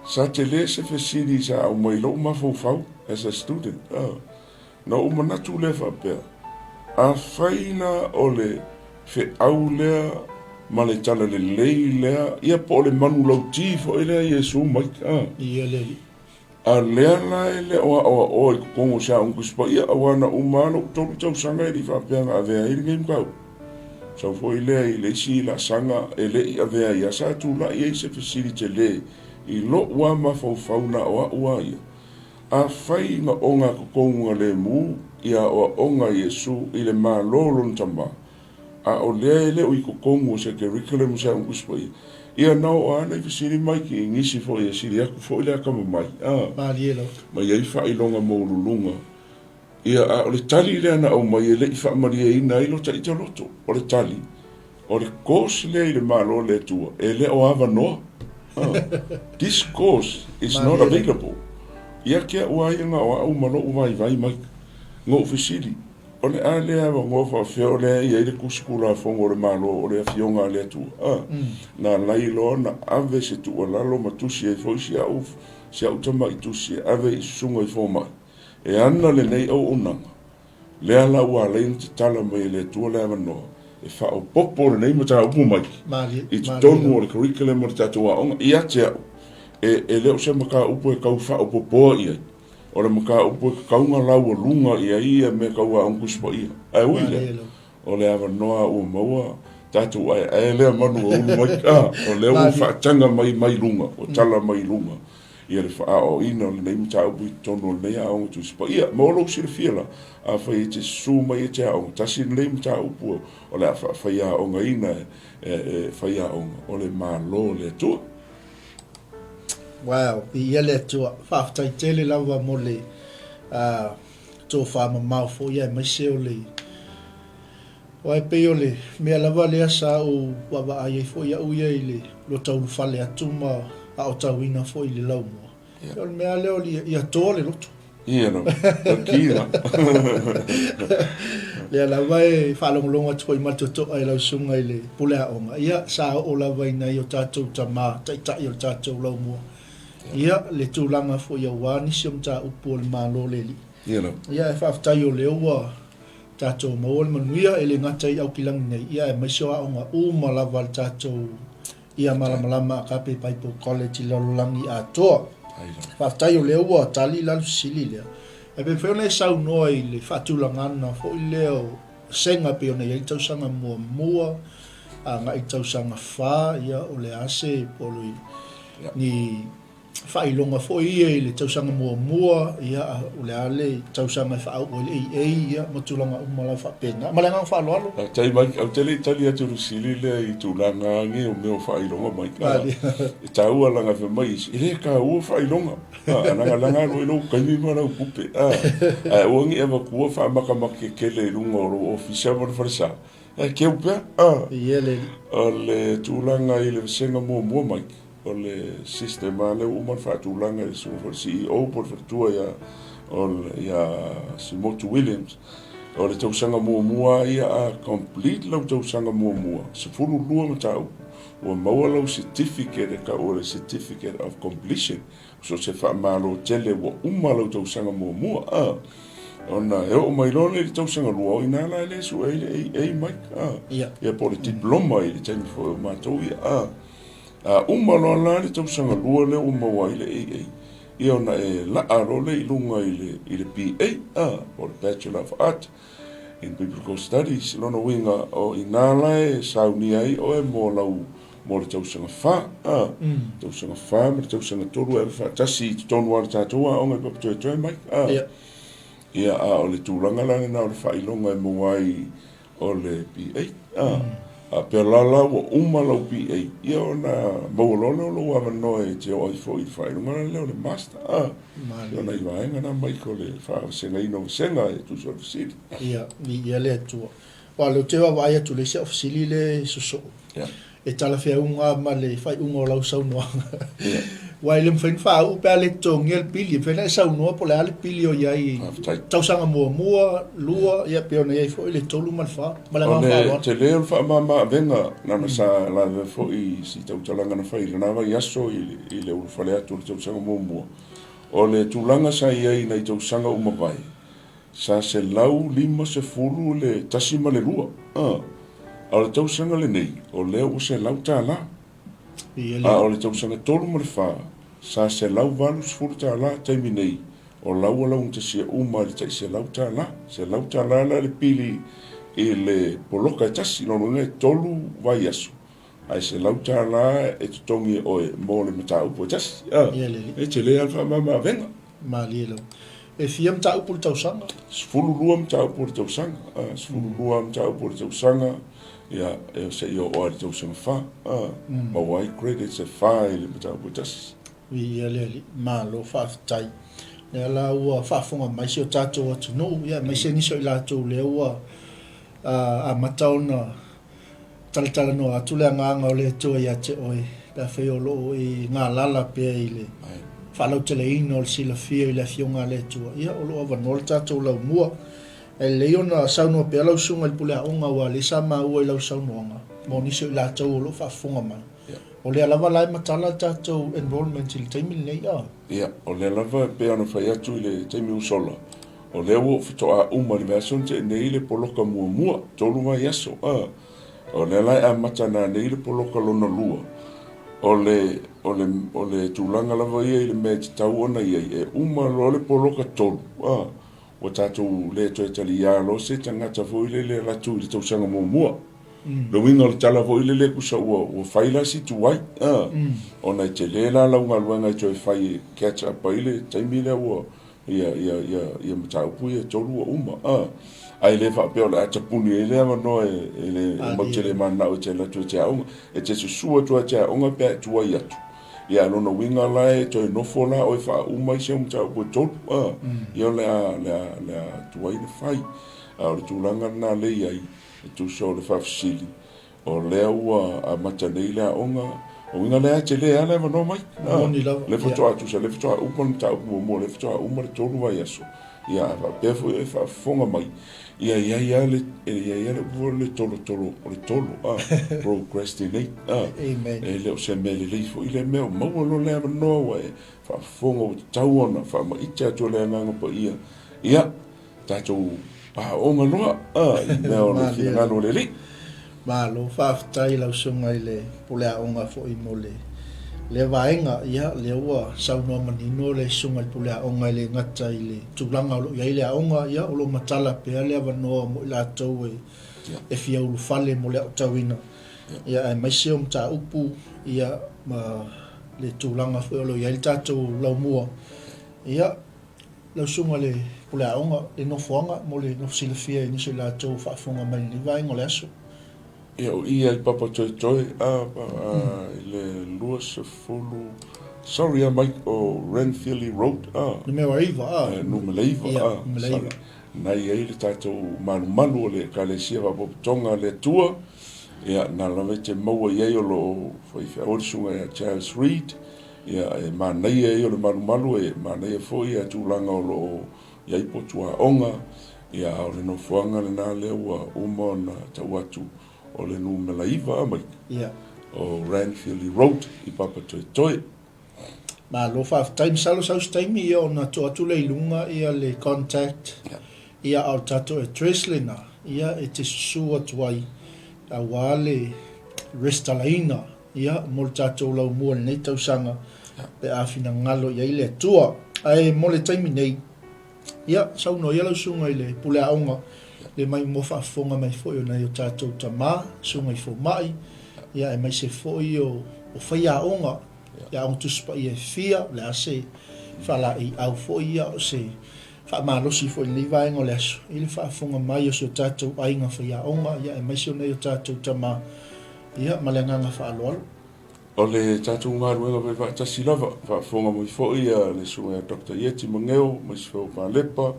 Sa tele se fesili sa aumai i lou mafaufau as a student, a. Na ou manatu lea faapea, Afai la o le feau lea ma le talalelei lea, ia po o le manulauti foi lea Iesu mai, a. Ia le Alii. A lea la e le o aoaoa i totonu o se Aoga Tusi Paia, aua na uma lava lou tolu tausaga e le i faapea na avea ai lenei mataupu. Sau foi lea i le isi laasaga e le i avea ai, a sa tulai ai se fesili tele i lou lava mafaufau na o au lava ia. Afai na ogatotonu lemu i aoaoga a Iesu i le Malo o Lona Tama, a o lea e le o i totonu o se curriculum o se Aoga Tusi Paia, ia na oo lava nai fesili mai ki nisi foi e sili atu foi le atamamai, a, Malie lava. ma i ai faailoga maualuluga. Ia, a o le tali lea na aumai e le i faamalieina ai lo ta ita loto. O le tali, O le course lea i le Malo o le Atua, e le o avanoa. This course is not available. Ia te au lava ia na o au ma lou vaivai mai. Na ou fesili, o le a lea avanoa faapefea o lea e i ai le tusi Tulafono o le Malo o le Afioga a le Atua? Na alai loa ona ave se tuualalo ma tusi ai foi si au, si au tamai tusi e ave i susuga i fomai e ana lenei auaunaga. Lea la ua ala ai ona tatala mai e le Atua le avanoa e faaopoopo lenei mataupu mai i totonu o le curriculum o le tatou aoga. Ia te au, e, e le o se mataupu e tau faaopoopoa i ai, o le mataupu e tatau ona laualuga i ai ia mea tau aoga Tusi Paia. Ae ui i lea, o le avanoa ua maua, tatou aeae lea manu ua ulu mai, a, o lea ua faataga mai mai luga, ua tala mai luga. Ia le faaoaoina o lenei mataupu i totonu o lenei Aoga Tusi Paia. Mo lou silafia la, afai e te susu mai e te aoga, tasi lenei mataupu o le a faafaiaogaina e faiaoga, o le Malo o le Atua. Wow, viia le Atua. Faafetai tele lava mo le tofa mamao foi aemaise o le Aua e pei o le mea lava lea sa ou vaavaai ai foi au ia i le lo taulufale atu ma aotauina foi i le laumua, ia o le mea lava lea o le ia toa le loto. Ia lava, tauki la. Lea lava e faalogologo atu foi ma le totoa i lau susuga i le pule aoga, ia sa oo lava i nai o tatou tama taitai o le tatou laumua, ia le tulaga foi aua nisi o mataupu o le Malo le Alii. Ia lava. Ia ae faafetai o lea ua tatou maua le manuia, e le gata i Aukilagi nei, ia aemaise o aoga uma lava a le tatou Ia Malamalama Agape Bible College i lalolagi atoa. Faafetai o lea ua tali la le fesili lea. Ae pe mafai ona e saunoa i le faatulagaga foi lea o sega pei ona i ai le tausaga muamua agai i le tausaga fa, ia o le a se po o le ni faailoga foi ia i le tausaga muamua, ia, o le a le tausaga e faauu ai le AA, ia, ma tulaga uma lava faapena. Ma le agaga faaaloalo. Faafetai Mike, ou te le i tali atu i le fesili lea i tulaga agi o mea o faailoga Mike. E taua leaga fai mai isi, e le taua faailoga. A lagalaga alu ai lou taimi ma lau tupe. Ae aua ne i avatua faamatamata tetele i luga o lou ofisa ma le falesa, ae keu pea. O le tulaga i le vasega muamua Mike, O le system lava lea ua uma ona faatulaga e le susuga foi i le CEO po o le faletua ia, ia Simotu Williams. O le tausaga muamua lava ia a complete lau tausaga muamua, 12 mataupu, ua maua lau certificate e tau o le certificate of completion. So o se faamalo tele ua uma lau tausaga muamua. A, ona e oo mai loa lea i le tausaga lua, o i ina la e le sue ai le AA Mike. A, ia po o le diploma i le taimi foi o matou ia. A, A uma loa la le tausaga lua lea ua maua ai le AA, ia ona e laa loa lea i luga i le, i le BA, a, po o le Bachelor of Art in Biblical Studies. Lona uiga, o i ina la e saunia ai oe mo lau, mo le tausaga fa, a, tausaga fa ma le tausaga tolu e ave faatasi i totonu lava o le tatou aoga i Papatoetoe mai, a. Ia, a o le tulaga la lena o le faailoga e maua ai O le BA. A, a pēlā la ua uma lau BA, ia ona maua loa lea o lou avanoa e te oo ai foi i le faailoga lea o le Master. A, o nai vaega na Mike o le faavasegaina o vasega e tusa o le fesili. Ia, viia le Atua. Aua o lea ou te vaavaai atu i le isi au fesili lea e sosoo. Ia. E talafeauga ma le faaiuga o lau saunoaga. Aua e le mafai ona faauu pe a le totogia le pili. E mafai ona e saunoa po o le a le pili o i ai i tausaga muamua, lua, ia pei ona i ai foi le tolu ma le fa. Ma le agaga faaaloalo. O le tele o le faamama avega, leaga sa lavea foi i si tautalaga na fai i lena vaiaso i le ulufale atu o le tausaga muamua. O le tulaga sa i ai i nai tausaga ua mavae, Sa 150 le tasi ma le lua, a. A o le tausaga lenei, o lea ua $100. A o le tausaga tolu ma le fa, sa $180 taimi nei, o la ua laugatasia uma i le tai $100. $100 la le pili i le poloka e tasi, lona uiga e tolu vaiaso, ae $100 e totogi e oe mo le mataupu e tasi. A, e tele lava le faamama avega. Malie lava. E fia mataupu i le tausaga? 12 mataupu o le tausaga. 12 mataupu o le tausaga, ia, e seia oo lava i le tausaga fa. Maua ai credits e fa i le mataupu e tasi. Viia le Alii. Malo faafetai. Lea la ua faafofoga mai si o tatou atunuu, ia aemaise nisi o i latou lea ua amata ona Talatalanoa atu le agaga o le Atua ia te oe, pe afai o lo o e galala pea i le faalauteleina o le silafia i le Afioga a le Atua, ia o lo o avanoa le tatou laumua. Ae lelei ona saunoa pea lau susuga i le pule aoga aua o lea sa maua i lau saunoaga mo nisi o i latou o lo o faafofoga mai. O lea lava la e matala le tatou enrolment i le taimi lenei, a? Ia, o lea lava e pei ona fai atu i le taimi ua sola, o lea ua ou faatoa uma i le vaiaso na tea nei le poloka muamua, tolu vaiaso, a. O lea la e amata nanei le poloka lona lua. O le, o le, o le tulaga lava ia i le mea e tatau ona i ai, e uma loa le poloka tolu, a, ua tatou le toe taliā loa se tagata foi lele e alu atu i le tausaga muamua. Le uiga o le tala foi lele tusa ua, ua fai la si tuai, a, ona e tele la lau galuega e toe fai e catch up ai le taimi lea ua, ia, ia, ia, ia mataupu ia e tolu ua uma, a. Ae le faapea o le a tapuni ai le avanoa e, e le, e matou te le mananao e te alu atu e te aoga. E te susu atu lava e te aoga pe a e tuai atu. Ia, a lona uiga la e toe nofo la oe faauma ai si au mataupu e tolu, a. Ia o le a, le a, le a tuai ona fai. A o le tulaga lena lea e i ai, E tusa o le faafesili, o lea ua amata nei le aoga, O uiga lea e tele lava le avanoa mai. Moni lava. Lea faatoa tusa, lea faatoa uma le mataupu muamua, lea faatoa uma le 3 vaiaso. Ia, a faapea foi e faafofoga mai, ia i ai lava le, e i ai lava le upu foi lele tolotolo, o le tolo, a, procrastinate, a. Amen. E le o se mea lelei foi lea mea, ua maua loa le avanoa ua e faafofoga ua tatau ona faamaite atu e le Agaga Paia, ia, tatou aooga loa i mea o le finagalo o le Alii. Malo, faafetai i lau Susuga i le Pule Aoga foi mo le lea vaega. Ia, lea ua saunoa manino le Susuga i le Pule Aoga e le gata i le tulaga o lo o i ai le aoga, ia, o lo o matala pea le avanoa mo i latou e fia ulufale mo le aotauina, ia, aemaise o mataupu, ia, ma le tulaga foi o lo o i ai le tatou laumua. Ia, Lau Susuga i le Pule Aoga, le nofoaga mo le nofo silafia i nisi o i latou o faafofoga mai i lenei vaega o le aso. Ia, o i ai Papatoetoe, a, i le 20, sorry a Mike, o Ranfurly Road, a. Numera 9, a. Numera 9, a. Ia, numera 9. Na i ai le tatou malumalu o le Ekalesia Faapotopotoga a le Atua, ia, na lava e te maua i ai o lo o faifeau le Susuga ia Charles Reed, Ia, e manaia ia o le malumalu, e manaia foi ia tulaga o lo o i ai potu aoga, ia, a o le nofoaga lena lea ua uma ona tau atu o le numera 9 a Mike, Ia. o Ranfurly Road i Papatoetoe. Malo faafetai, masalo sau se taimi ia ona tuu atu lea i luga ia le contact ia a o le tatou address lena ia e te susu atu ai aua le resitalaina Ia, mo le tatou laumua i lenei tausaga, pe a finagalo i ai le Atua. Ae mo le taimi nei, ia, saunoa ia lau susuga i le pule aoga, le mai moa faafofoga mai foi o nai o tatou tama, susuga i fomai, ia, aemaise foi o, o faiaoga, i aoga Tusi Paia e fia, o le a se faalaeiau foi ia, o se faamalosi foi i lenei vaega o le aso, i le faafofoga mai o si o tatou aiga faiaoga, ia, aemaise o nai o tatou tama, Ia, ma le agaga faaaloalo. O le tatou galuega fai faatasi lava, faafofoga mai foi le susuga ia Doctor Ieti Mageo mai Sifeo Palepa,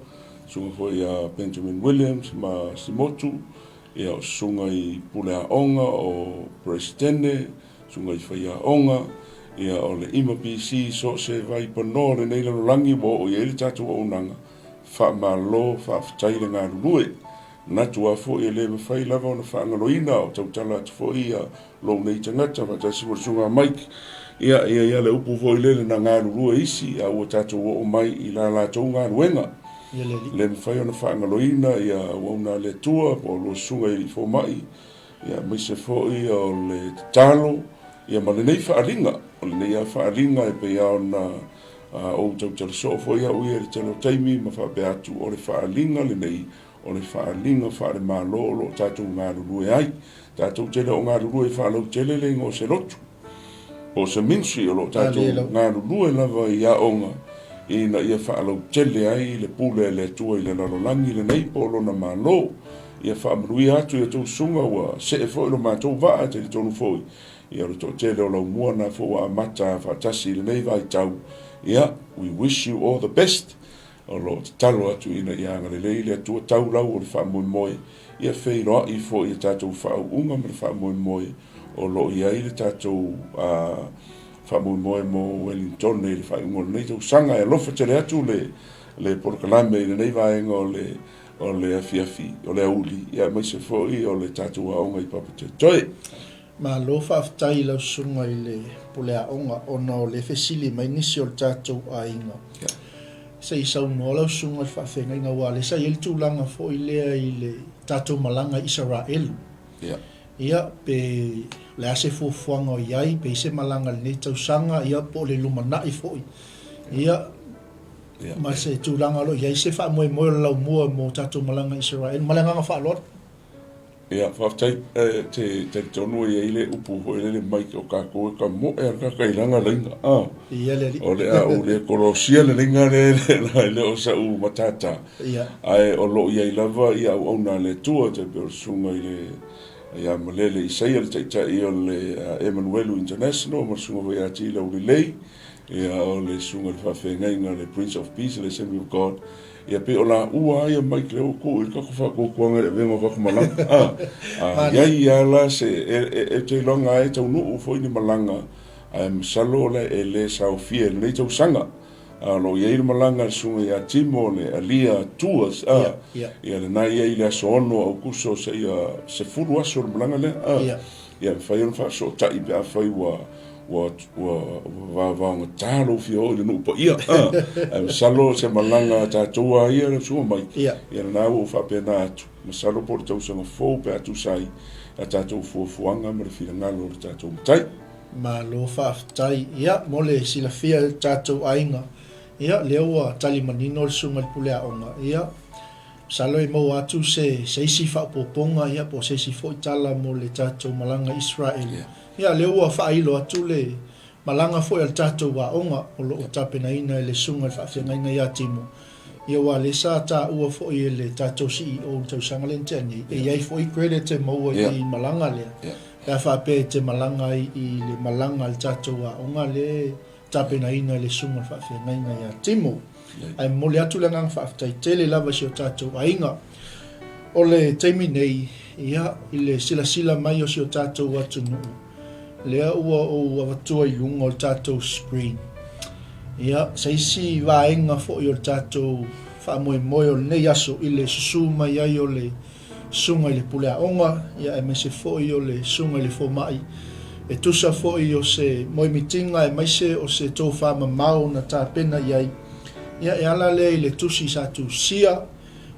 susuga foi ia Benjamin Williams ma Simotu, ia o susuga i pule aoga o Peresetene, susuga i faiaoga, ia o le ima PC so o se vaipanoa o lenei lalolagi ua oo i ai le tatou auaunaga, faamalo faafetai le galulue. Manatu lava foi e le mafai lava ona faagaloina o tautala atu foi ia lou nei tagata faatasi foi le Susuga Mike. Ia, e i ai lava le upu foi lele na galulue isi a ua tatou oo mai i la latou galuega. E le mafai ona faagaloina ia auauna a le Atua po o lua susuga i alii fomai, ia aemaise foi o le tatalo ia ma lenei faaaliga. O lenei lava faaaliga e pei lava ona ou tautala soo foi au ia i le tele o taimi ma faapea atu o le faaaliga lenei O le faaaliga faale-Malo o lo o tatou galulue ai. Tatou te le o galulue faalautele le igoa o se lotu po o se ministry, o lo o tatou galulue lava i aoga ina ia faalautele ai le pule a le Atua i le lalolagi lenei po o lona Malo. Ia faamanuia atu i a outou susuga ua see foi lo matou vaa, e talitonu foi ia o le toatele o laumua na foi ua amata faatasi i lenei vaitau. Ia, we wish you all the best. O lo o tatalo atu ina ia agalelei le Atua tau lau o le faamoemoe, ia feiloai foi i tatou faauuga ma le faamoemoe o lo o i ai le tatou faamoemoe mo Wellingtone i le faaiuga o lenei tausaga. E alofa tele atu le le polokalame i lenei vaega o le o le afiafi o le aoauli, ia aemaise foi o le tatou aoga i Papatoetoe. Malo faafetai i lau susuga i le pule aoga ona o le fesili mai nisi o le tatou aiga. Se i saunoa lau susuga i le faafeagaiga aua o lea sa i ai le tulaga foi lea i le tatou malaga i Isaraelu. Ia pe o le a se fuafuaga o i ai, pe i ai se malaga i lenei tausaga, ia po o le lumanai foi. Ia ma se tulaga o lo o i ai se faamoemoe o le laumua mo tatou malaga i Isaraelu. Ma le agaga faaaloalo. Ia, faafetai. E te talitonu e i ai le upu foi lele mai o tatou e tamoe a le kakailaga laina. A. Ia le alii. O le a ou le kolosia le laina lea e le o sa'u matata. Ia. Ae o lo o i ai lava ia auauna a le Atua, tai pei o le susuga i le ia Malele Isaia le taitai o le Emanuelu International ma le susuga foi ia Tila Ulelei, ia o le susuga i le faafeagaiga le Prince of Peace le Assembly of God. Ia pei o laua ia Mike lea ua tuu i le tatou faatuatuaga i le avega o tatou malaga. A i ai lava la se, e te iloaga lava e taunuu foi ni malaga, ae masalo e le saofia i lenei tausaga. A o lo o i ai le malaga a le susuga ia Timo le Alia Tours, a, ia lena e i ai i le aso 6 o Aokuso seia 10 aso le malaga lea, a, ia e mafai ona faafesootai pe afai ua ua ua vavaogata lou fia oo i le nuu paia, a, ae masalo o se malaga a tatou lava ia lau susuga Mike, ia lena ua ou faapena atu, masalo po o le tausaga fou pe a tusa ai a tatou fuafuaga ma le finagalo o le tatou Matai. Malo faafetai. Ia, mo le silafia e le tatou aiga, ia, lea ua tali manino le Susuga i le Pule Aoga, ia, masalo e maua atu se, se isi faaopoopoga, ia, po o se isi foi tala mo le tatou malaga i Israel. Ia, lea ua faailo atu le malaga foi a le tatou aoga o lo o tapenaina e le Susuga i le Faafeagaiga ia Timo, ia, aua lea sa taua foi e le tatou CEO i le tausaga lea na tea nei, e i ai foi credit e maua i malaga lea. Pe a faapea e te malaga ai i le malaga a le tatou aoga lea e tapenaina e le Susuga i le Faafeagaiga ia Timo. Ae momoli atu le agaga faafetai tele lava i si o tatou aiga. O le taimi nei, ia, i le silasila mai o si o tatou atunuu, lea ua ou avatua i luga o le tatou screen, ia, se isi vaega foi o le tatou faamoemoe o lenei aso i le susu mai ai o le Susuga i le Pule Aoga, ia aemaise foi o le Susuga i le Fomai, e tusa foi o se moemitiga aemaise o se tofa mamao na tapena i ai, ia e ala lea i le tusi sa tusia,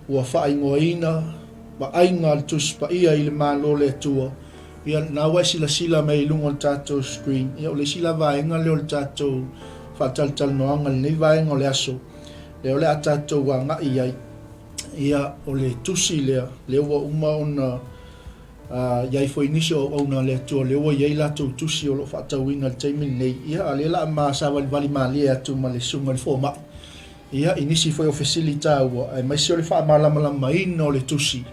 ua faaigoaina Vaaiga a le Tusi Paia i le Malo o le Atua, ia lena ua e silasila mai i luga o le tatou screen, ia o le isi la vaega lea o le tatou faatalatalanoaga i lenei vaega o le aso, lea o le a tatou agai i ai. Ia, o le tusi lea, lea ua uma ona i ai foi nisi o auauna a le Atua, lea ua i ai latou tusi o lo o faatauina i le taimi lenei. Ia, a o lea o le a ma savalivali malie atu ma le susuga i le fomai, ia, i nisi foi o fesili taua, aemaise o le faamalamalamaina o le tusi,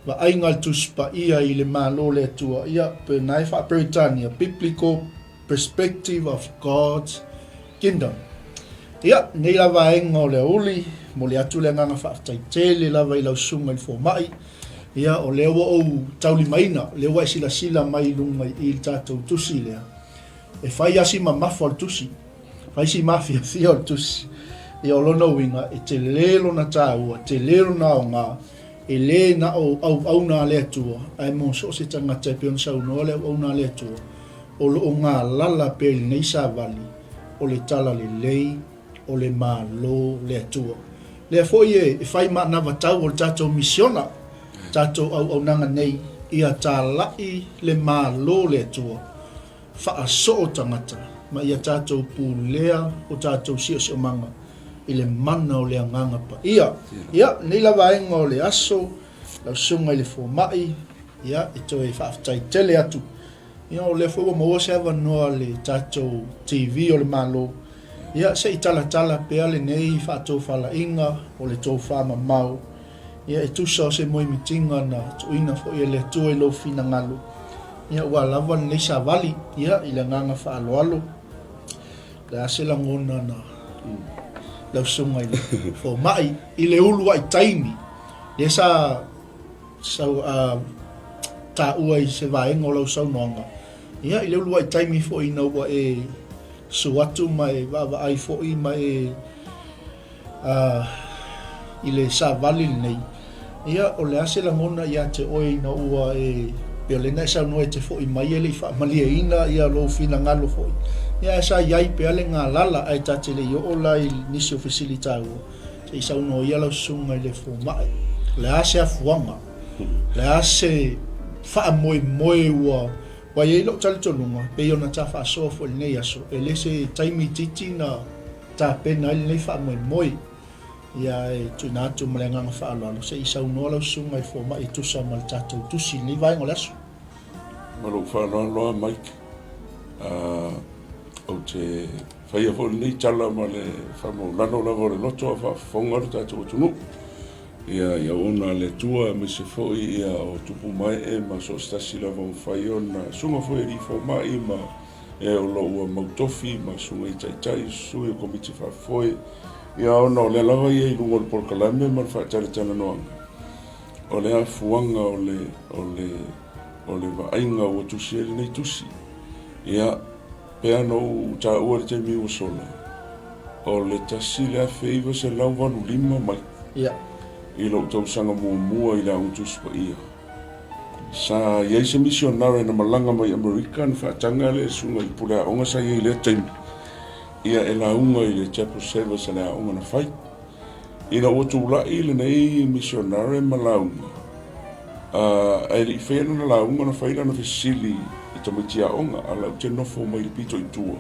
vaaiga a le Tusi Paia i le Malo o le Atua, ia, pe na e faa-Peretania, Biblical Perspective of God's Kingdom. Ia, nei la vaega o le aoauli, momoli atu le agaga faafetai tele lava i lau susuga i le fomai. Ia, o lea ua ou taulimaina, o lea ua e silasila mai i luga i le tatou tusi lea. E fai lava si mamafa o le tusi, fai si mafiafia o le tusi. Ia, o lona uiga, e tele lona taua, tele lona aoga, e le na o auauna a le Atua, ae mo so o se tagata e pei ona saunoa le auauna a le Atua, o lo o galala pea i lenei savali o le talalelei o le Malo le Atua. Lea foi e fai ma anavatau o le tatou misiona, tatou auaunaga nei, ia talai le Malo le Atua, faasoo tagata ma ia tatou pulea o tatou siosiomaga i le mana o le Agaga Paia. Ia, lenei la vaega o le aso, lau susuga i le fomai, ia, e toe faafetai tele atu. Ia, o lea foi ua maua se avanoa le tatou TV o le Malo, ia, se i talatala pea lenei faatofalaiga o le tofa mamao, ia, e tusa o se moemitiga na tuuina foi e le Atua i lou finagalo, ia, ua lava lenei savali, ia, i le agaga faaaloalo. O le a se lagona na lau susuga i le fomai i le uluai taimi lea sa sau, taua i se vaega o lau saunoaga, ia, i le uluai taimi foi ina ua e susu atu ma e vaavaai foi ma e i le savali lenei, ia, o le a se lagona ia te oe ina ua e, pei o lea na e saunoa e te foi mai e le i faamalieina ia lou finagalo foi, ia, ae sa i ai pea le galala, ae ta te le i oo la i nisi o fesili taua, se i saunoa ia lau susuga i le fomai, o le a se afuaga, o le a se faamoemoe ua ua i ai lou talitonuga, pei ona ta faasoa foi i lenei aso, e le se taimi itiiti na tapena ai lenei faamoemoe. Ia e tuuina atu ma le agaga faaaloalo se i saunoa lau susuga i le fomai e tusa ma le tatou tusi i lenei vaega o le aso. Ma lou faaaloalo lava Mike, ou te faia foi lenei tala ma le faamaulalo lava o le loto a o faafofoga le tatou atunuu. Ia, i auauna a le Atua aemaise foi ia o tupu ma ee ma so o se tasi lava o mafai ona susuga foi i alii fomai ma e o lo o ua mau tofi ma susuga i taitai, sui o Komiti Faafoe Ia ona o lea lava ia i luga o le polokalame ma le faatalatalanoaga, o le afuaga o le, o le, o le vaaiga ua tusi ai lenei tusi. Ia, pei ona ou taua i le taimi ua sola, o le 1985 mai Ia. i lou tausaga muamua i le Aoga Tusi Paia, sa i ai se misionare na malaga mai Amerika na faataga le susuga i le pule aoga sa i ai i lea taimi, ia e lauga i le chapel service a le aoga na fai. Ina ua tulai lenei misionare ma lauga, ae le i faia lana lauga na fai lana fesili i tamaiti aoga, a o la ou te nofo mai le pito i tua,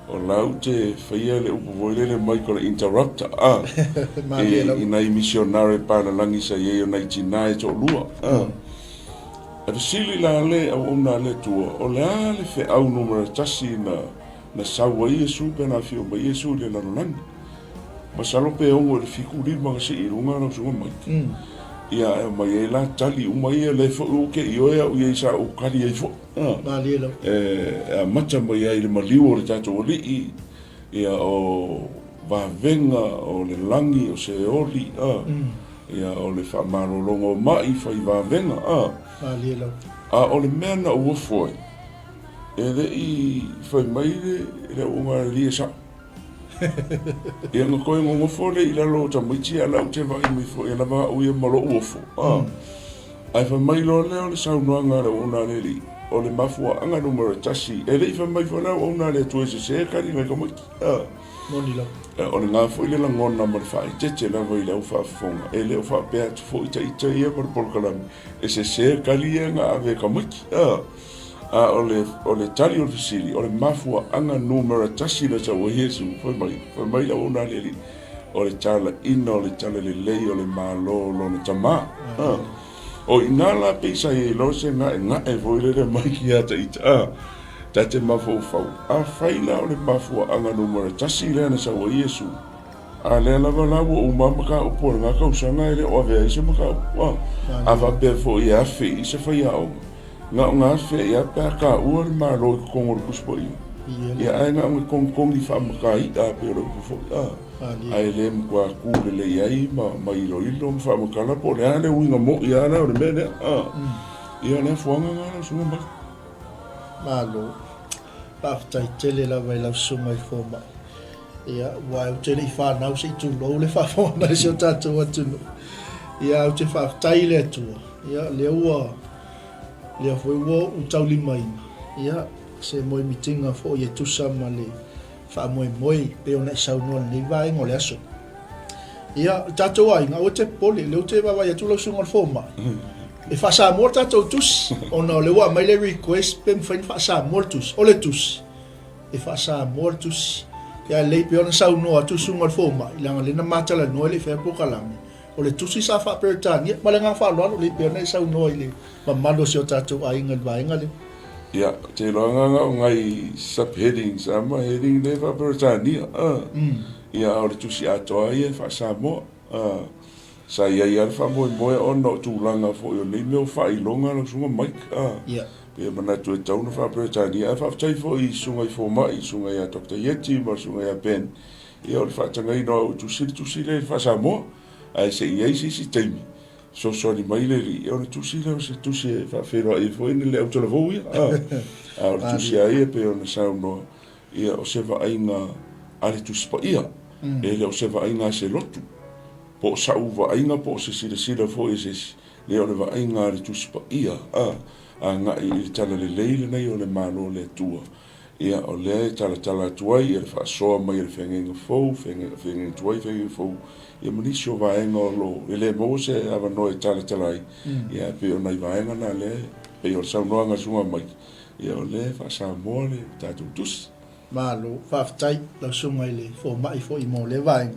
o la ou te faia le upu foi lele mai ko le interrupter, a, i nai misionare palalagi sa i ai o nai tina e toalua, a. E fesili la le auauna a le Atua, o le a le feau numera tasi na Na sau ai Iesu pe na afio mai Iesu i le lalolagi. Masalo pe ono i le fitu lima na sii i luga lau susuga Mike. Ia ae aumai ai la tali uma ia lea foi ou te ioe au i ai sa ou tali ai foi. Malie lava. E amata mai ai i le maliu o le tatou Alii, ia o vavega o le lagi o Seoli, ia o le faamalologa o mai fai vavega. Malie lava. A o le mea na ou ofo ai, E le i fai mai le auauna a le alii e sao. Ia na toe nonofo lea i lalo o tamaiti a o la ou te vaai mai foi e lava au ia ma lou ofo. Ae fai mai loa lea o le saunoaga a le auauna a le alii, o le mafuaaga numera tasi, e le i fai mai foi le auauna a le Atua e sese tali nai tamaiti. Moni lava. O lena foi le lagona ma le faaeteete lava i le au faafofoga, e le o faapea atu foi ita ia ma le polokalame, e sese tali ia na ave e tamaiti. A o le, o le tali o le fesili, o le mafuaaga numera tasi na sau ai Iesu, fai mai, fai mai le auauna a le Alii, o le talaiina o le talalelei o le Malo o Lona Tama. A, o i ina la pei sa i ai loa se gaegae foi lele mai ia te ita, a, ta te mafaufau, afai la o le mafuaaga numera tasi lea na sau ai Iesu, a lea lava la ua uma mataupu o lena tausaga e le o avea ai se mataupu, a, a faapea foi e afe i i se faiaoga, Na o na afe ia pe a taua le Malo i totonu o le Tusi Paia. Ia ae na o na togitogi faamatai'a pei o le upu foi a, ae le matua tu lelei ai ma ma iloilo ma faamatala po o le a le uiga mo'i a la o le mea lea a. Ia o le afuaga lena lau susuga Mike. Malo. Faafetai tele lava i lau susuga i fomai. Ia, aua ou te le i fanau se i tulou le faafofoga mai a si o tatou atunuu. Ia, ou te faafetai i le Atua, ia, lea ua, lea foi ua ou taulimaina, ia, se moemitiga foi e tusa ma le faamoemoe pei ona e saunoa i lenei vaega o le aso. Ia, le tatou aiga, aua e te popole, lea ou te vaavaai atu lau susuga i le fomai, e faa-Samoa le tatou tusi, ona o lea ua aumai le request pe mafai ona faa-Samoa le tusi. O le tusi, e faa-Samoa le tusi. Ia lelei pei ona saunoa atu le susuga i le fomai, leaga o lea na ma talanoa e le i faia polokalame, o le tusi sa faa-Peretania. Ma le agaga faaaloalo, lelei pei ona e saunoa i le mamalu o si o tatou aiga i le vaega lea. Ia, ou te iloa na o nai sub-headings lava ma heading lea e faa-Peretania. Ia, a o le tusi atoa ia e faa-Samoa. Sa i ai lava le faamoemoe ona o tulaga foi o nei mea o faailoga lau Susuga Mike. Pei e manatu e tatau ona faa-Peretania. Ae faafetai foi i Susuga i Fomai, Susuga ia Doctor Ieti ma le Susuga ia Ben, ia o le faatagaina o au e tusi le tusi lea i le faa-Samoa. Ae se i i ai se isi taimi, fesoasoani mai le alii, ia ona tusi lea o se tusi e faafeiloai ai foi le autalavou ia. A o le tusi lava ia e pei ona saunoa, Ia, o se vaaiga a le Tusi Paia, e le o se vaaiga a se lotu, po o sa'u vaaiga po o se silasila foi a se isi, leai o le vaaiga a le Tusi Paia, a, agai i le talalelei lenei o le Malo o le Atua. Ia, o lea e talatala atu ai ia le faasoa mai a le Feagaiga Fou, Feagaiga Tuai, Feagaiga Fou, ia ma nisi o vaega o lo o, e le maua se avanoa e talatala ai, ia ae pei o nai vaega na lea e pei o le saunoaga a le Susuga Mike, Ia o lea e faa-Samoa le tatou tusi. Malo, faafetai lau susuga i le fomai foi mo lea vaega.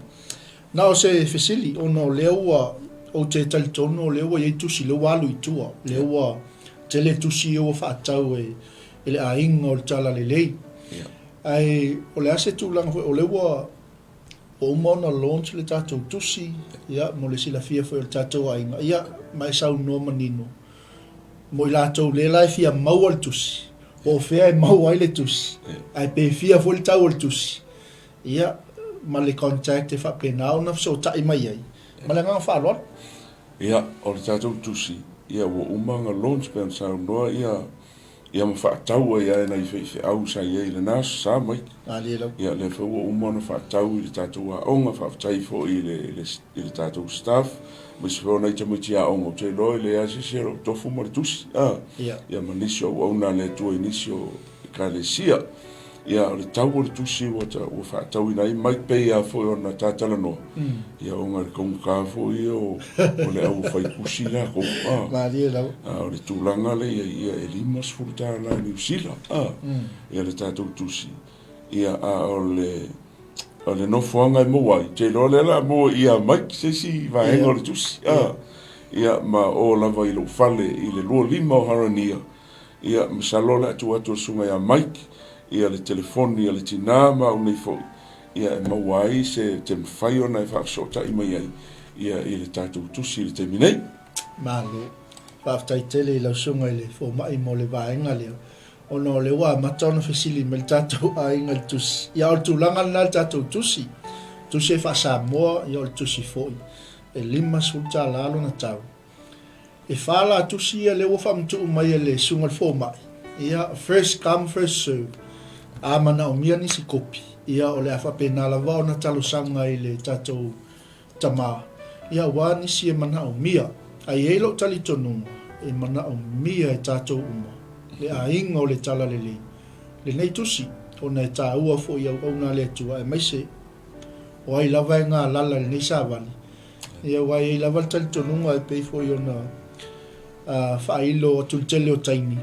Na o se fesili ona o lea ua, ou te talitonu o lea ua i ai tusi lea ua alu i tua, lea ua tele tusi ia ua faatau e le aiga o le Talalelei. Ae o le a se tulaga foi, o lea ua uma ona launch le tatou tusi, ia mo le silafia foi o le tatou aiga, ia ma e saunoa manino Mo i latou lea la e fia maua le tusi, po o fea e maua ai le tusi, ae pe fia foi le tau o le tusi, ia, ma le contact e faapena ona fesootai mai ai. Ma le agaga faaaloalo. Ia, o le tatou tusi, ia ua uma ona launch pei ona saunoa ia, ia ma faatau ai lava e nai faifeau sa i ai i lena aso sa mai. Malie lava. Ia, lea foi ua uma ona faatau i le tatou aoga, faafetai foi i le, i le, i le tatou staff, aemaise foi o nai tamaiti aoga, ou te iloa e leai lava se isi e le o tofu ma le tusi, a, Ia. ia ma nisi o auauna a le Atua i nisi o Ekalesia. Ia, o le tau o le tusi ua, ua faatauina ai mai pei lava foi ona ta talanoa, ia ona o le taugata foi ia o, o le au fai tusi latou, a. Malie lava. A o le tulaga lea i ai, ia e $50 Niu Sila, a, ia le tatou tusi. Ia, a o le, o le nofoaga e maua ai, ou te iloa lea o le a maua ia Mike se isi vaega o le tusi, a. Ia, ma o lava i lou fale i le 25 o Harania, Ia, masalo o le a tuu atu e le Susuga ia Mike ia le telefoni a le tina ma au nei foi, ia e maua ai se te mafai ona e faafesootai mai ai ia i le tatou tusi i le taimi nei. Malo. Faafetai tele i lau Susuga i le Fomai mo le vaega lea, ona o lea ua amata ona fesili mai le tatou aiga i le tusi. Ia, o le tulaga lena i le tatou tusi, tusi e faa-Samoa, ia o le tusi foi e $50 lona tau. E fa la tusi ia lea ua faamatuu mai e le Susuga i le Fomai, ia, first come first serve. A manaomia nisi kopi, ia o le a faapena lava ona talosaga i le tatou tama, ia aua nisi e manaomia. Ae i ai lou talitonuga, e manaomia e tatou uma le aiga o le Talalelei lenei tusi, ona e taua foi i auauna a le Atua aemaise o ai lava e galala i lenei savali. Ia, aua e i ai lava le talitonuga e pei foi ona faailo atu i le tele o taimi,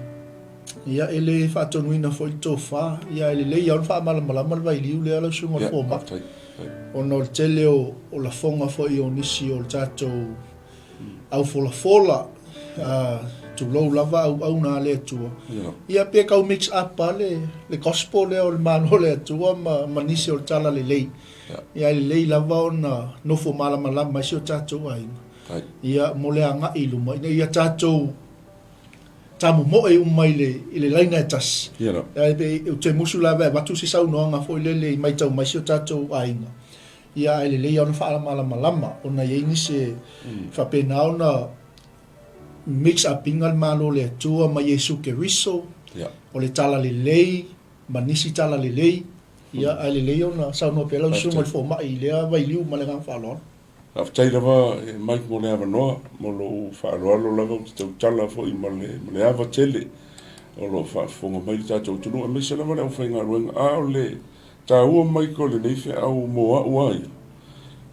ia e le faatonuina foi le tofa, ia ae lelei lava ona faamalamalama le vailiu lea lau Susuga i le Fomai, ona o le tele o lafoga foi o nisi o le tatou aufolafola, tulou lava auauna a le Atua, ia pe tau mix up lava le gospel lea o le Malo o le Atua ma nisi o le Talalelei. Ia, e lelei lava ona nofo malamalama ai si o tatou aiga, ia, mo le agai i luma, ina ia tatou tamomoe uma i le, i le laina e tasi. Ia, e, ou te musu lava e avatu se saunoaga foi lele i maitau mai si o tatou aiga, ia, ae lelei lava ona faamalamalama, ona e i ai nisi e faapena ona mix up ina le Malo o le Atua ma Iesu Keriso, o le Talalelei ma nisi talalelei, ia, ae lelei ona saunoa pea lau susuga i le fomai i lea vailiu ma le agaga faaaloalo. Faafetai lava Mike mo le avanoa, mo lou faaaloalo lava ou te tautala foi ma le, ma le ava tele o lo o faafofoga mai le tatou atunuu aemaise lava le aufaigaluega. A o le taua Mike o lenei feau mo au a ia,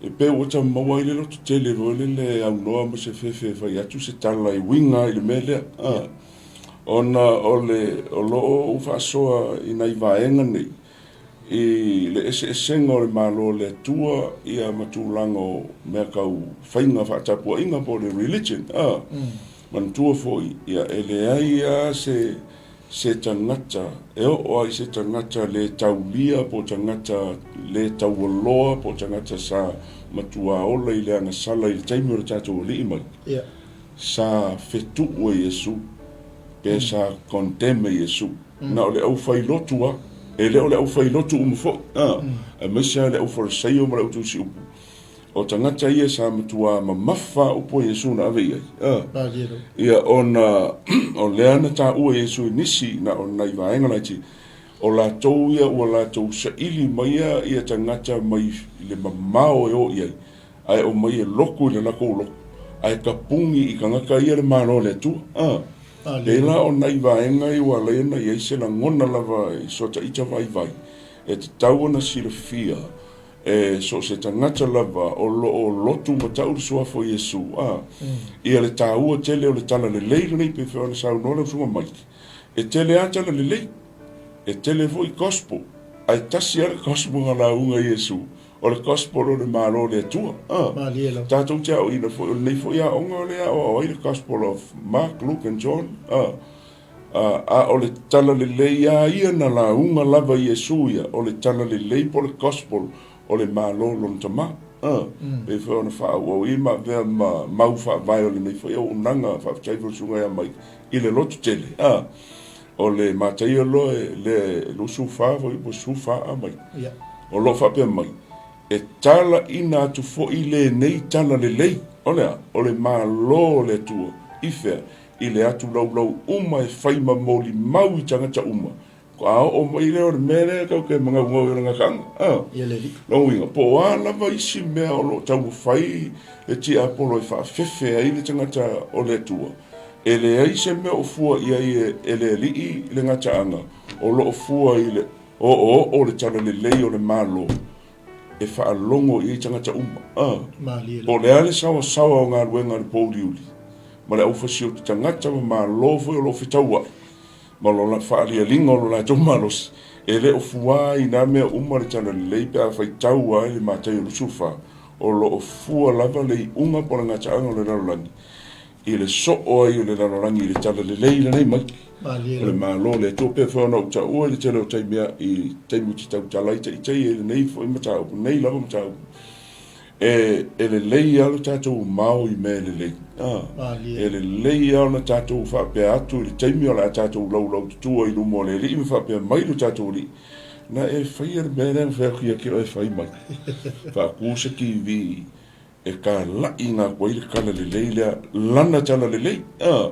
e pei ua tau maua ai le loto tele foi lele e aunoa ma se fefe e fai atu se tala e uiga i le mea lea. A. Ona o le, o lo o ou faasoa i nai vaega nei, i le eseesega o le Malo o le Atua ia ma tulaga o mea tau faiga faatapuaiga po o le religion, a. Manatua foi, ia, e leai lava se, se tagata e oo lava i se tagata le taulia po o tagata le taualoa po o tagata sa matua ola i le agasala i le taimi o le tatou Alii mai, Sa fetuu e Iesu, pe sa condemn e Iesu. Na o le aufailotu lava, e le o le aufailotu uma foi, a, aemaise lava le aufarisaio ma le autusiupu. O tagata ia sa matua mamafa upu a Iesu na ave i ai, a. Ia, ona o lea na taua e Iesu i nisi, na o nai vaega laiti, o latou ia ua latou saili maia ia tagata mai le mamao e o i ai, ae omai e loku i le lakou lotu, ae tapuni i tagata ia le Malo o le Atua. A. Pēlā o nai vaega ia ua alai ona i ai se lagona lava i so ta ita vaivai, e tatau ona silafia e so o se tagata lava o lo o lotu ma tau le Suafa o Iesu, a, ia le taua tele o le Talalelei lenei pei foi ona saunoa lau Susuga Mike, e tele lava Talalelei, e tele foi Gospel, ae tasi lava le Gospel na lauga e Iesu, O le Gospel o le Malo o le Atua. A. Malie lava. Tatou te aoaina foi, o lenei foi aoga o lea e aoao ai le Gospel of Mark, Luke and John. A. A, a o le Talalelei lava ia na lauga lava Iesu ia, o le Talalelei po o le Gospel o le Malo o Lona Tama. A. Pei foi ona faaauau ai ma avea ma mau faavae o lenei foi auaunaga, faafetai foi i le Susuga ia Mike i le loto tele. A. O le Mataia loa e le 24 foi po o 14 a Mike. Ia. O lo o faapea mai, E talaina atu foi lenei talalelei, o le a? O le Malo o le Atua, i fea? I le atu laulau uma e fai ma molimau i tagata uma. A oo mai lea o le mea lea tatou te magaugau ai o le gataaga, a? Ia le alii. Lona uiga, po o a lava isi mea o lo o taumafai le tiapolo e faafefe ai le tagata o le Atua, e leai se mea o fua i ai e le Alii le gataaga, o lo o fua i le oooo o le talalelei o le Malo e faalogo i ai tagata uma. A, Malie po o le a le saoasaoa o galuega a le pouliuli ma le aufasioki tagata ma Malo foi o lo o fetauai ma lo faalialiga o lo latou malosi, e le o fua i na mea uma le talalelei pe a faitau ai le Mataio 24, o lo o fua lava le iuga po o le gataaga o le lalolagi i le soo ai o le lalolagi i le talalelei lenei mai. Malie O le Malo o le Atua pei foi ona ou taua i le tele o taimi i taimi ou te tautala ai taitai ai lenei foi mataupu, nei lava mataupu. E, e lelei lava lo tatou mao i mea lelei. Ah, Malie. e lelei lava ona tatou faapea atu i le taimi o le a tatou laulau tutua i luma o le Alii ma faapea mai lo tatou Alii, na e faia le mea lea na fai atu ia te oe e fai mai. Faatu se TV e talaiina atu ai le talalelei lea, lana talalelei. Ah.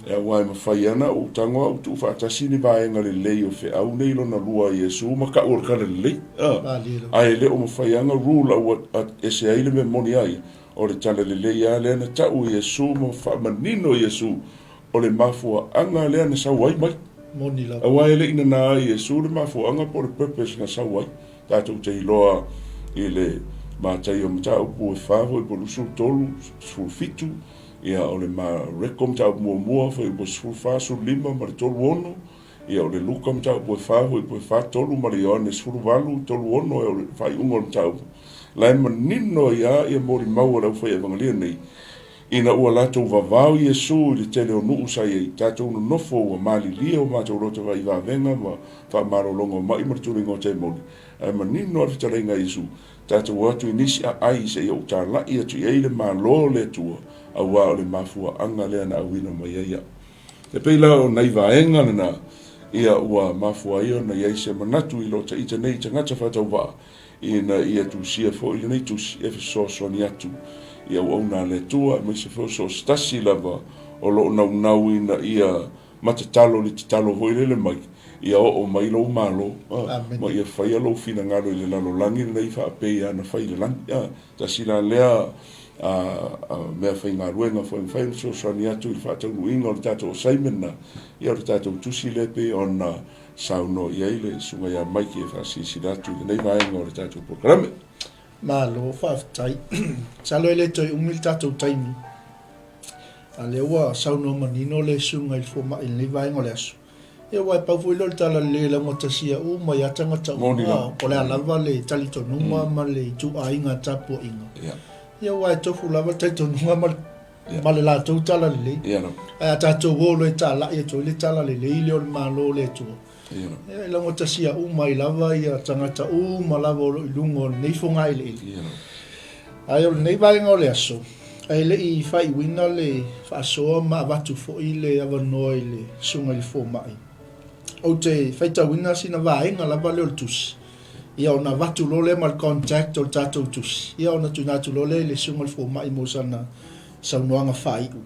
Aua e mafai lava ona ou tago au tuufaatasi ni vaega lelei o feau nei lona lua a Iesu ma tau o le talalelei. Ah. Malie lava. Ae le o mafai lava ona rule out ese ai le mea moni a ia, o le talalelei lava lea na tau e Iesu ma faamanino e Iesu o le mafuaaga lea na sau ai mai. Moni lava. Aua e le i nana ai Iesu le mafuaaga po o le purpose na sau ai. Tatou te iloa i le Mataio mataupu e 4 foi po o 23, 17, ia o le Mareko mataupu muamua foi po o 14, 15 ma le 36, ia o le Luka mataupu e 4 foi po o 43 ma le Ioane 18, 36 o le faaiuga o le mataupu. La e manino ai lava ia molimau a le aufai evangelia nei, ina ua latou vavao Iesu i le tele o nuu sa i ai, tatou nonofo ua malilie o matou loto vaai vavega ma faamalologa o mai ma le tuliga o temoni, ae manino lava le fetalaiga a Iesu, tatou o atu i nisi aai seia ou talai atu i ai le Malo o le Atua, aua o le mafuaaga lea na auina mai ai au. E pei la o nai vaega lena, ia ua mafua ai ona i ai se manatu i lo taita nei tagata faatauvaa, ina ia tusia foi lenei tusi e fesoasoani atu i auauna a le Atua, aemaise foi o so o se tasi lava o lo o naunau ina ia matatalo i le tatalo foi lele mai, ia oo mai lou Malo, Amene. ma ia faia lou finagalo i le lalolagi lenei faapei lava na fai i le lagi. A, tasi la lea mea faigaluega foi e mafai ona fesoasoani atu i le faataunuuina o le tatou assignment na, ia o le tatou tusi lea e pei ona saunoa i ai le Susuga ia Mike e faasilasila atu i lenei vaega o le tatou polokalame. Malo faafetai. Masalo e le toe umi le tatou taimi, a lea ua saunoa manino le Susuga i le Fomai i lenei vaega o le aso. Ia aua e pau foi lea o le talalelei e laugatasia uma ai lava tagata uma, Moni lava. po o le a lava le talitonuga ma le ituaiga tapuaiga. Ia aua e tofu lava le talitonuga ma le ma le latou talalelei. Ia lava. Ae a tatou o loa e talai atu ai le talalelei lea o le Malo o le Atua, Ia lava. ia e laugatasia uma ai lava ia tagata uma lava o lo o i luga o lenei fogaeleele. Ia lava. Ae o lenei vaega o le aso, ae le i faaiuina le faasoa ma avatu foi le avanoa i le Susuga i le Fomai, ou te faitauina sina vaega lava lea o le tusi, ia ona avatu loa lea ma le contact o le tatou tusi, ia ona tuuina atu loa lea i le Susuga i le Fomai mo sana saunoaga faaiu.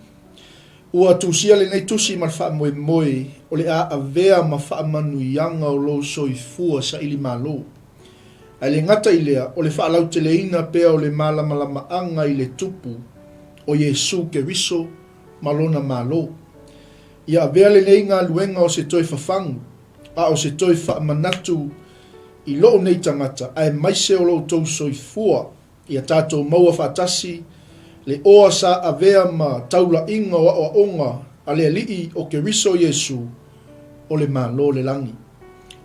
Ua tusia lenei tusi ma le faamoemoe o le a avea ma faamanuiaga o lou soifua saili malo. Ae le gata i lea, o le faalauteleina pea o le malamalamaaga i le Tupu, o Iesu Keriso ma Lona Malo. Ia avea lenei galuega o se toe fafagu, a o se toe faamanatu i lou nei tagata, aemaise o lo outou soifua, ia tatou maua faatasi le oa sa avea ma taulaiga o aoaoga a le Alii o Keriso Iesu o le Malo o le Lagi.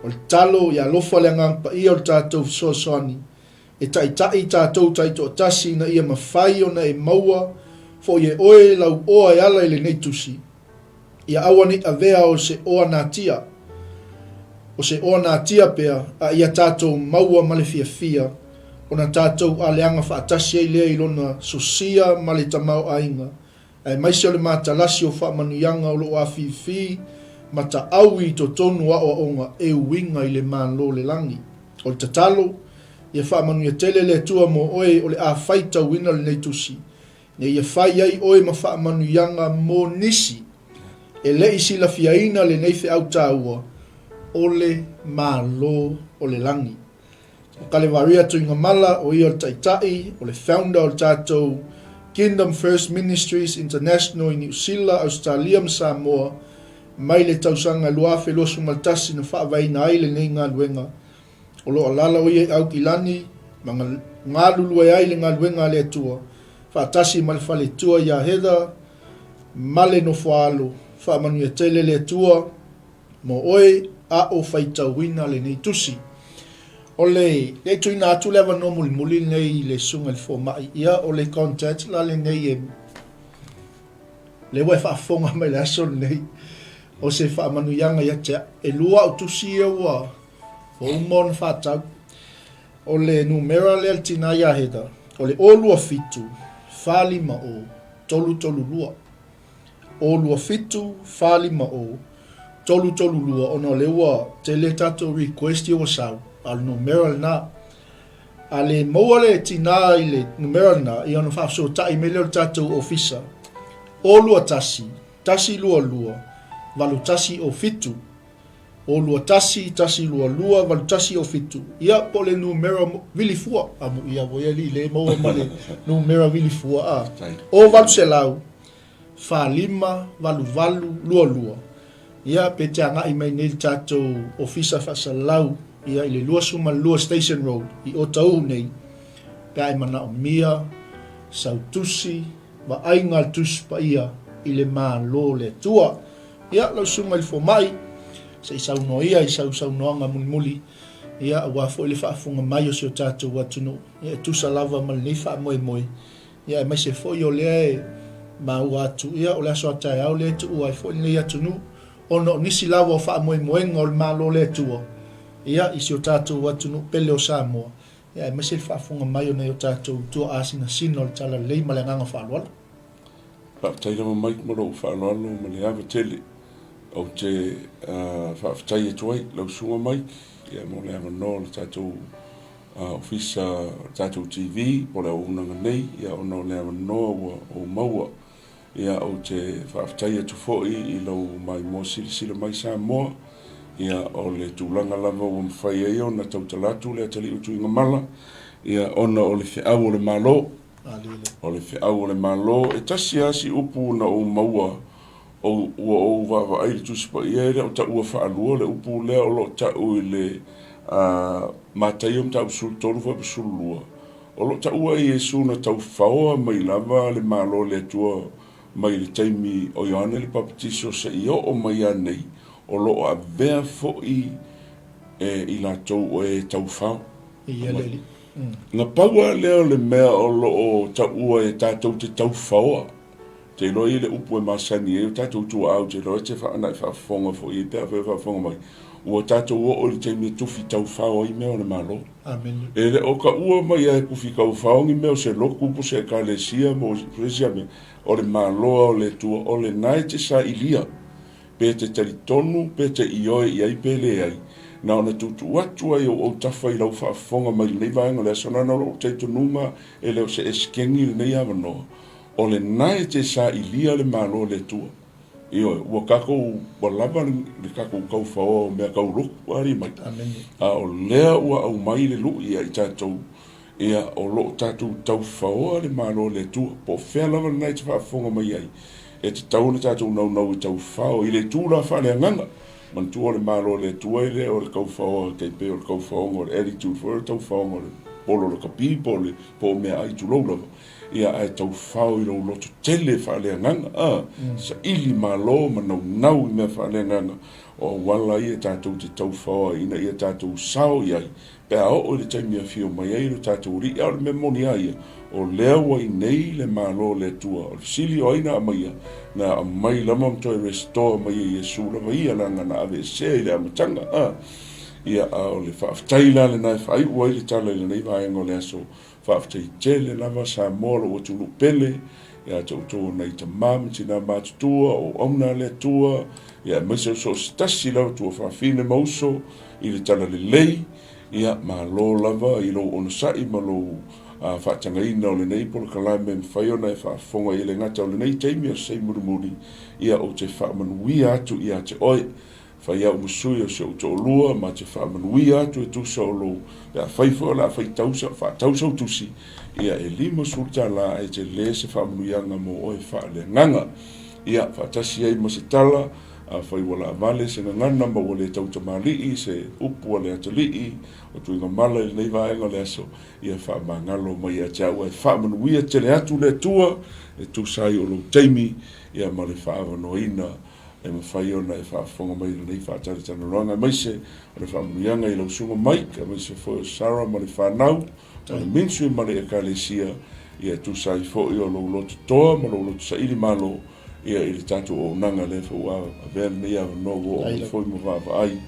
O le tatalo ia alofa le Agaga Paia o le tatou fesoasoani e taitai i tatou taitoatasi ina ia mafai ona e maua foi e oe lau oa e ala i lenei tusi, Ia aua ne i avea o se oa natia, o se oa natia pea, a ia tatou maua ma le fiafia, ona tatou aleaga faatasi ai lea i lona sosia ma le tamaoaiga, aemaise o le matalasi o faamanuiaga o lo o afifi ma taaui i totonu o aoaoga e uiga i le Malo o le lagi. O le tatalo, Ia faamanuia tele le Atua mo oe o le a faitauina lenei tusi, ina ia fai ai oe ma faamanuiaga mo nisi e le i silafiaina lenei feau taua o le Malo o le Lagi. O Kalevaria Tuigamala, o ia o le Taitai, o le founder o le tatou Kingdom First Ministries International i Niu Sila, Ausetalia ma Samoa, mai le tausaga 2021 na faavaeina ai lenei galuega. O lo o alaala o ia i Aukilani ma galulue ai le galuega a le Atua, faatasi ma le faletua ia Heather ma le nofoaalo. Faamanuia tele le Atua mo oe a o faitauina lenei tusi. O le le tuuina atu le avanoa mulimuli lenei i le Susuga i le Fomai, ia o le contact la lenei e lea ua e faafofoga mai le aso lenei, o se faamanuiaga ia te au. E lua au tusi ia ua uma ona faatau. O le numera lea le tina ia Heather, o le 027 450 332. 027 450 332 ona o lea ua tele tatou request ia ua sau, a o le numera lena. A le maua le tina i le numera lena, ia ona faafesootai mai lea o le tatou ofisa, 021 122 8107. 021 122 8107. Ia, po o le numera vilifua. Amuia foi alii le maua ma le numera vilifua a. 0800 45 88 22. Ia, pe te agai mai nei le tatou ofisa faasalalau ia i le 22 Station Road i Otahuhu nei, pe a e manaomia sau tusi vaaiga a le Tusi Paia i le Malo o le Atua. Ia, lau susuga i le fomai, se i saunoa ia i sau saunoaga mulimuli, ia, aua foi le faafofoga mai o si o tatou atunuu, ia, e tusa lava ma lenei faamoemoe, ia, aemaise foi o lea e maua atu, ia, o le aso a taeao lea e tuua ai foi lenei atunuu, ona o nisi lava o faamoemoega o le Malo o le Atua, ia, i si o tatou atunuu pele o Samoa, ia, aemaise le faafofoga mai o nai o tatou tuaa sinasina o le Talalelei ma le agaga faaaloalo. Faafetai lava Mike mo lou faaaloalo ma le ava tele. Ou te faafetai atu ai lau susuga Mike ia mo le avanoa o le tatou ofisa o le tatou TV po o le auaunaga nei ia ona o le avanoa ua ou maua. Ia ou te faafetai atu foi i lou maimoa silasila mai Samoa ia o le tulaga lava ua mafai ai ona tautala atu le atalii o Tuigamala ia ona o le feau o le Malo. O le feau o le Malo, e tasi lava si upu na ou maua, ou, ua ou vaavaai i le Tusi Paia, e le o taua faalua le upu lea o lo o tau i le Mataio Mataupu 13 foi po 12, o lo o taua e Iesu na taufaoa mai lava le Malo o le Atua mai le taimi o Ioane le Papatiso seia oo mai ia nei, o lo o avea foi e i latou o e taufao. Ia le Alii. Na pau lava lea o le mea o lo o taua e tatou te taufaoa. Te iloa i le upu e masani ai o tatou tuaau, te iloa e te na e faafofoga foi i ai pe afai o faafofoga mai, ua tatou oo i le taimi e tufi taufao ai mea o le Malo. Amene. E le o taua mai lava e tufi taufao ni mea o se lotu po o se ekalesia mo se isi lava mea. O le Malo lava o le Atua, o lena e te sailia. Pe te talitonu, pe te ioe i ai pe leai, na ona tuutuu atu ai ou autafa i lau faafofoga mai lenei vaega o le aso, leaga o lou talitonuga e le o se esekeni lenei avanoa, o lena e te sailia le Malo o le Atua. Ioe, ua tatou, ua lava le tatou taufaoa o mea tau lotu, a alii mai. A o lea ua aumai le lui ia i tatou, Ia, o lo o tatou taufaoa le Malo o le Atua, po o fea lava lena e te faafofoga mai ai, e tatau ona tatou naunau e taufao i le itu la faaleagaga. Manatua o le Malo o le Atua e le o le taufaoa e tai pei o le taufaoga o le attitude foi o le taufaoga o le polo lakapi po o le po o meaai tulou lava. Ia, ae taufao i lou loto tele faaleagaga, a, saili malo ma naunau i mea faaleagaga, o auala ia tatou te taufaoa ai ina ia tatou sao i ai Pe a oo i le taimi e afio mai ai lo tatou Alii, a o le mea moni lava ia, o lea ua i nei le Malo o le Atua. O le fesili, o ai na aumaia? Na aumai lava ma toe restore mai e Iesu lava ia, leaga na aveesea i le amataga. A! Ia, a o le faafetai la lena e faaiu ai le tala i lenei vaega o le aso. Faafetai tele lava Samoa, lou atunuu pele, ia te outou o nai tama ma tina matutua, o auauna a le Atua, ia aemaise o so o se tasi lava tuafafine ma uso, i le talalelei, Ia, malo lava i lou onosai ma lou faatagaina o lenei polokalame e mafai ona e faafofoga i le gata o lenei taimi o se taimi mulimuli, ia ou te faamanuia atu ia te oe. Fai au ma sui o si ou toalua ma te faamanuia atu e tusa o lou, pe afai foi o le a faitau faatau sau tusi, ia e $50 ae tele se faamanuiaga mo oe faaleagaga. Ia, faatasi ai ma se tala, afai ua laavale se gagana ma ua le tautamalii se upu a le atalii o Tuigamala i lenei vaega o le aso, ia faamagalo mai ia te au ae faamanuia tele atu le Atua e tusa ai o lou taimi ia ma le faaavanoaina e mafai ona e faafofoga mai i lenei faatalatalanoaga aemaise o le faamanuiaga i lau susuga Mike aemaise foi o Sarah ma le fanau ma le ministry ma le Ekalesia ia e tusa ai foi o lou loto toa ma lou loto saili malo ia i le tatou auaunaga lea foi ua avea lenei avanoa ua oo mai foi ma vaavaai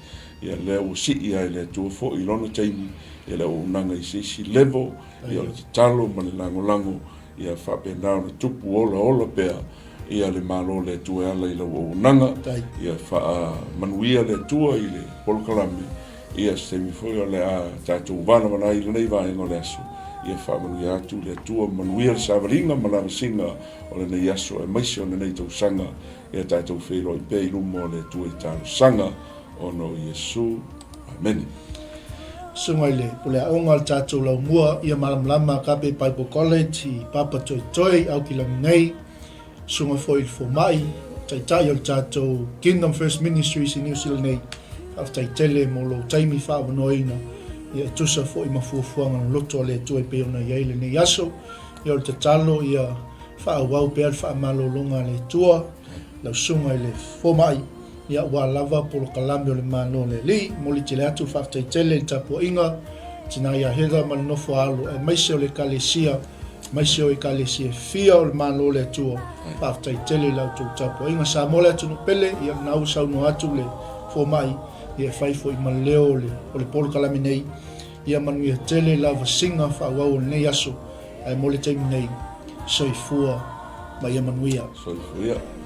ia lea ua sii lava e le Atua foi i lona taimi ia le auaunaga i se isi level ia o le tatalo ma le lagolago ia faapena ona tupu olaola pea ia le Malo o le Atua e ala i lau auaunaga ia faamanuia le Atua i le polokalame Ia, se taimi foi o le a tatou valavala ai i lenei vaega o le aso, ia faamanuia atu le Atua, manuia le savaliga ma lavasiga o lenei aso aemaise o lenei tausaga, ia tatou feiloai pea i luma o le Atua i talosaga ona o Iesu. Amene. Susuga i le Pule Aoga o le tatou Laumua ia Malamalama Agape Bible College i Papatoetoe i Aukilani nei, Susuga foi i le Fomai, Taitai o le tatou Kingdom First Ministries i Niu Sila nei, faafetai tele mo lou taimi faaavanoaina, ia e tusa foi ma fuafuaga loloto a le Atua e pei ona i ai lenei aso. Ia o le tatalo ia faaauau pea le faamalologa a le Atua, lau Susuga i le Fomai, Ia ua lava polokalame o le Malo o le Alii. Momoli tele atu le faafetai tele i le tapuaiga, tina ia Heather ma le nofo a alo, aemaise o le Ekalesia, aemaise o Ekalesia e fia o le Malo o le Atua. Faafetai tele i la outou tapuaiga. Samoa le atunuu pele, ia lena ua saunoa atu le fomai, ia e fai foi ma leo o le, o le polokalame nei. Ia manuia tele la vasiga faaauau o lenei aso, ae mo le taimi nei, soifua ma ia manuia. Soifua.